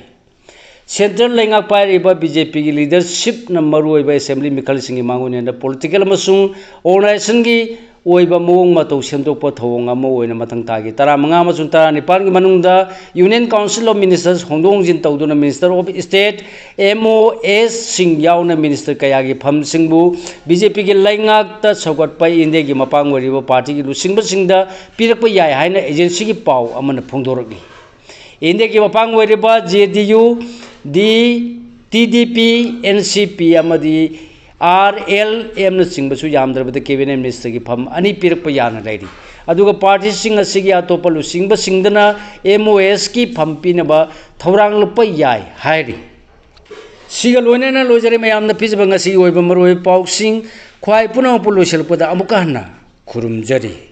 Central ꯂꯩꯉꯥꯛ ꯄꯥꯏꯔꯤꯕ BJPꯒꯤ leadershipꯅ ꯃꯔꯨꯑꯣꯏꯕ assembly ꯃꯤꯈꯜꯁꯤꯡꯒꯤ ꯃꯥꯡꯑꯣꯏꯅꯅ political ꯑꯃꯁꯨꯡ organizationꯒꯤ ꯑꯣꯏꯕ ꯃꯑꯣꯡ ꯃꯇꯧ ꯁꯦꯝꯗꯣꯛꯄ ꯊꯧꯑꯣꯡ ꯑꯃ ꯑꯣꯏꯅ ꯃꯊꯪ ꯊꯥꯒꯤ ꯇꯔꯥꯃꯉꯥ ꯑꯃꯁꯨꯡ ꯇꯔꯥꯅꯤꯄꯥꯟꯒꯤ ꯃꯅꯨꯡꯗ Union Council of Ministers ꯍꯣꯡꯗꯣꯛ ꯍꯣꯡꯖꯤꯟ ꯇꯧꯗꯨꯅ Minister of State, MOSꯁꯤꯡ ꯌꯥꯎꯅ minister ꯀꯌꯥꯒꯤ ꯐꯝꯁꯤꯡꯕꯨ BJPꯒꯤ ꯂꯩꯉꯥꯛꯇ ꯁꯧꯒꯠꯄ ꯏꯟꯗꯤꯌꯥꯒꯤ ꯃꯄꯥꯡ ꯑꯣꯏꯔꯤꯕ partyꯒꯤ ꯂꯨꯆꯤꯡꯕꯁꯤꯡꯗ ꯄꯤꯔꯛꯄ ꯌꯥꯏ ꯍꯥꯏꯅ agencyꯒꯤ ꯄꯥꯎ ꯑꯃꯅ ꯐꯣꯡꯗꯣꯔꯛꯂꯤ꯫ ꯏꯟꯗꯤꯌꯥꯒꯤ ꯃꯄꯥꯡ ꯑꯣꯏꯔꯤꯕ JDU, ꯗꯤ, TDP, NCP ꯑꯃꯗꯤ RLMꯅꯆꯤꯡꯕꯁꯨ ꯌꯥꯝꯗ꯭ꯔꯕꯗ cabinet ministerꯒꯤ ꯐꯝ ꯑꯅꯤ ꯄꯤꯔꯛꯄ ꯌꯥꯅ ꯂꯩꯔꯤ꯫ ꯑꯗꯨꯒ partyꯁꯤꯡ ꯑꯁꯤꯒꯤ ꯑꯇꯣꯞꯄ ꯂꯨꯆꯤꯡꯕꯁꯤꯡꯗꯅ MOSꯀꯤ ꯐꯝ ꯄꯤꯅꯕ ꯊꯧꯔꯥꯡ ꯂꯨꯞꯄ ꯌꯥꯏ ꯍꯥꯏꯔꯤ꯫ ꯁꯤꯒ ꯂꯣꯏꯅꯅ ꯂꯣꯏꯖꯔꯦ ꯃꯌꯥꯝꯅ ꯄꯤꯖꯕ ꯉꯁꯤꯒꯤ ꯑꯣꯏꯕ ꯃꯔꯨꯑꯣꯏꯕ ꯄꯥꯎꯁꯤꯡ꯫ ꯈ꯭ꯋꯥꯏ ꯄꯨꯝꯅꯃꯛꯄꯨ ꯂꯣꯏꯁꯤꯜꯂꯛꯄꯗ ꯑꯃꯨꯛꯀ ꯍꯟꯅ ꯈꯨꯔꯨꯝꯖꯔꯤ꯫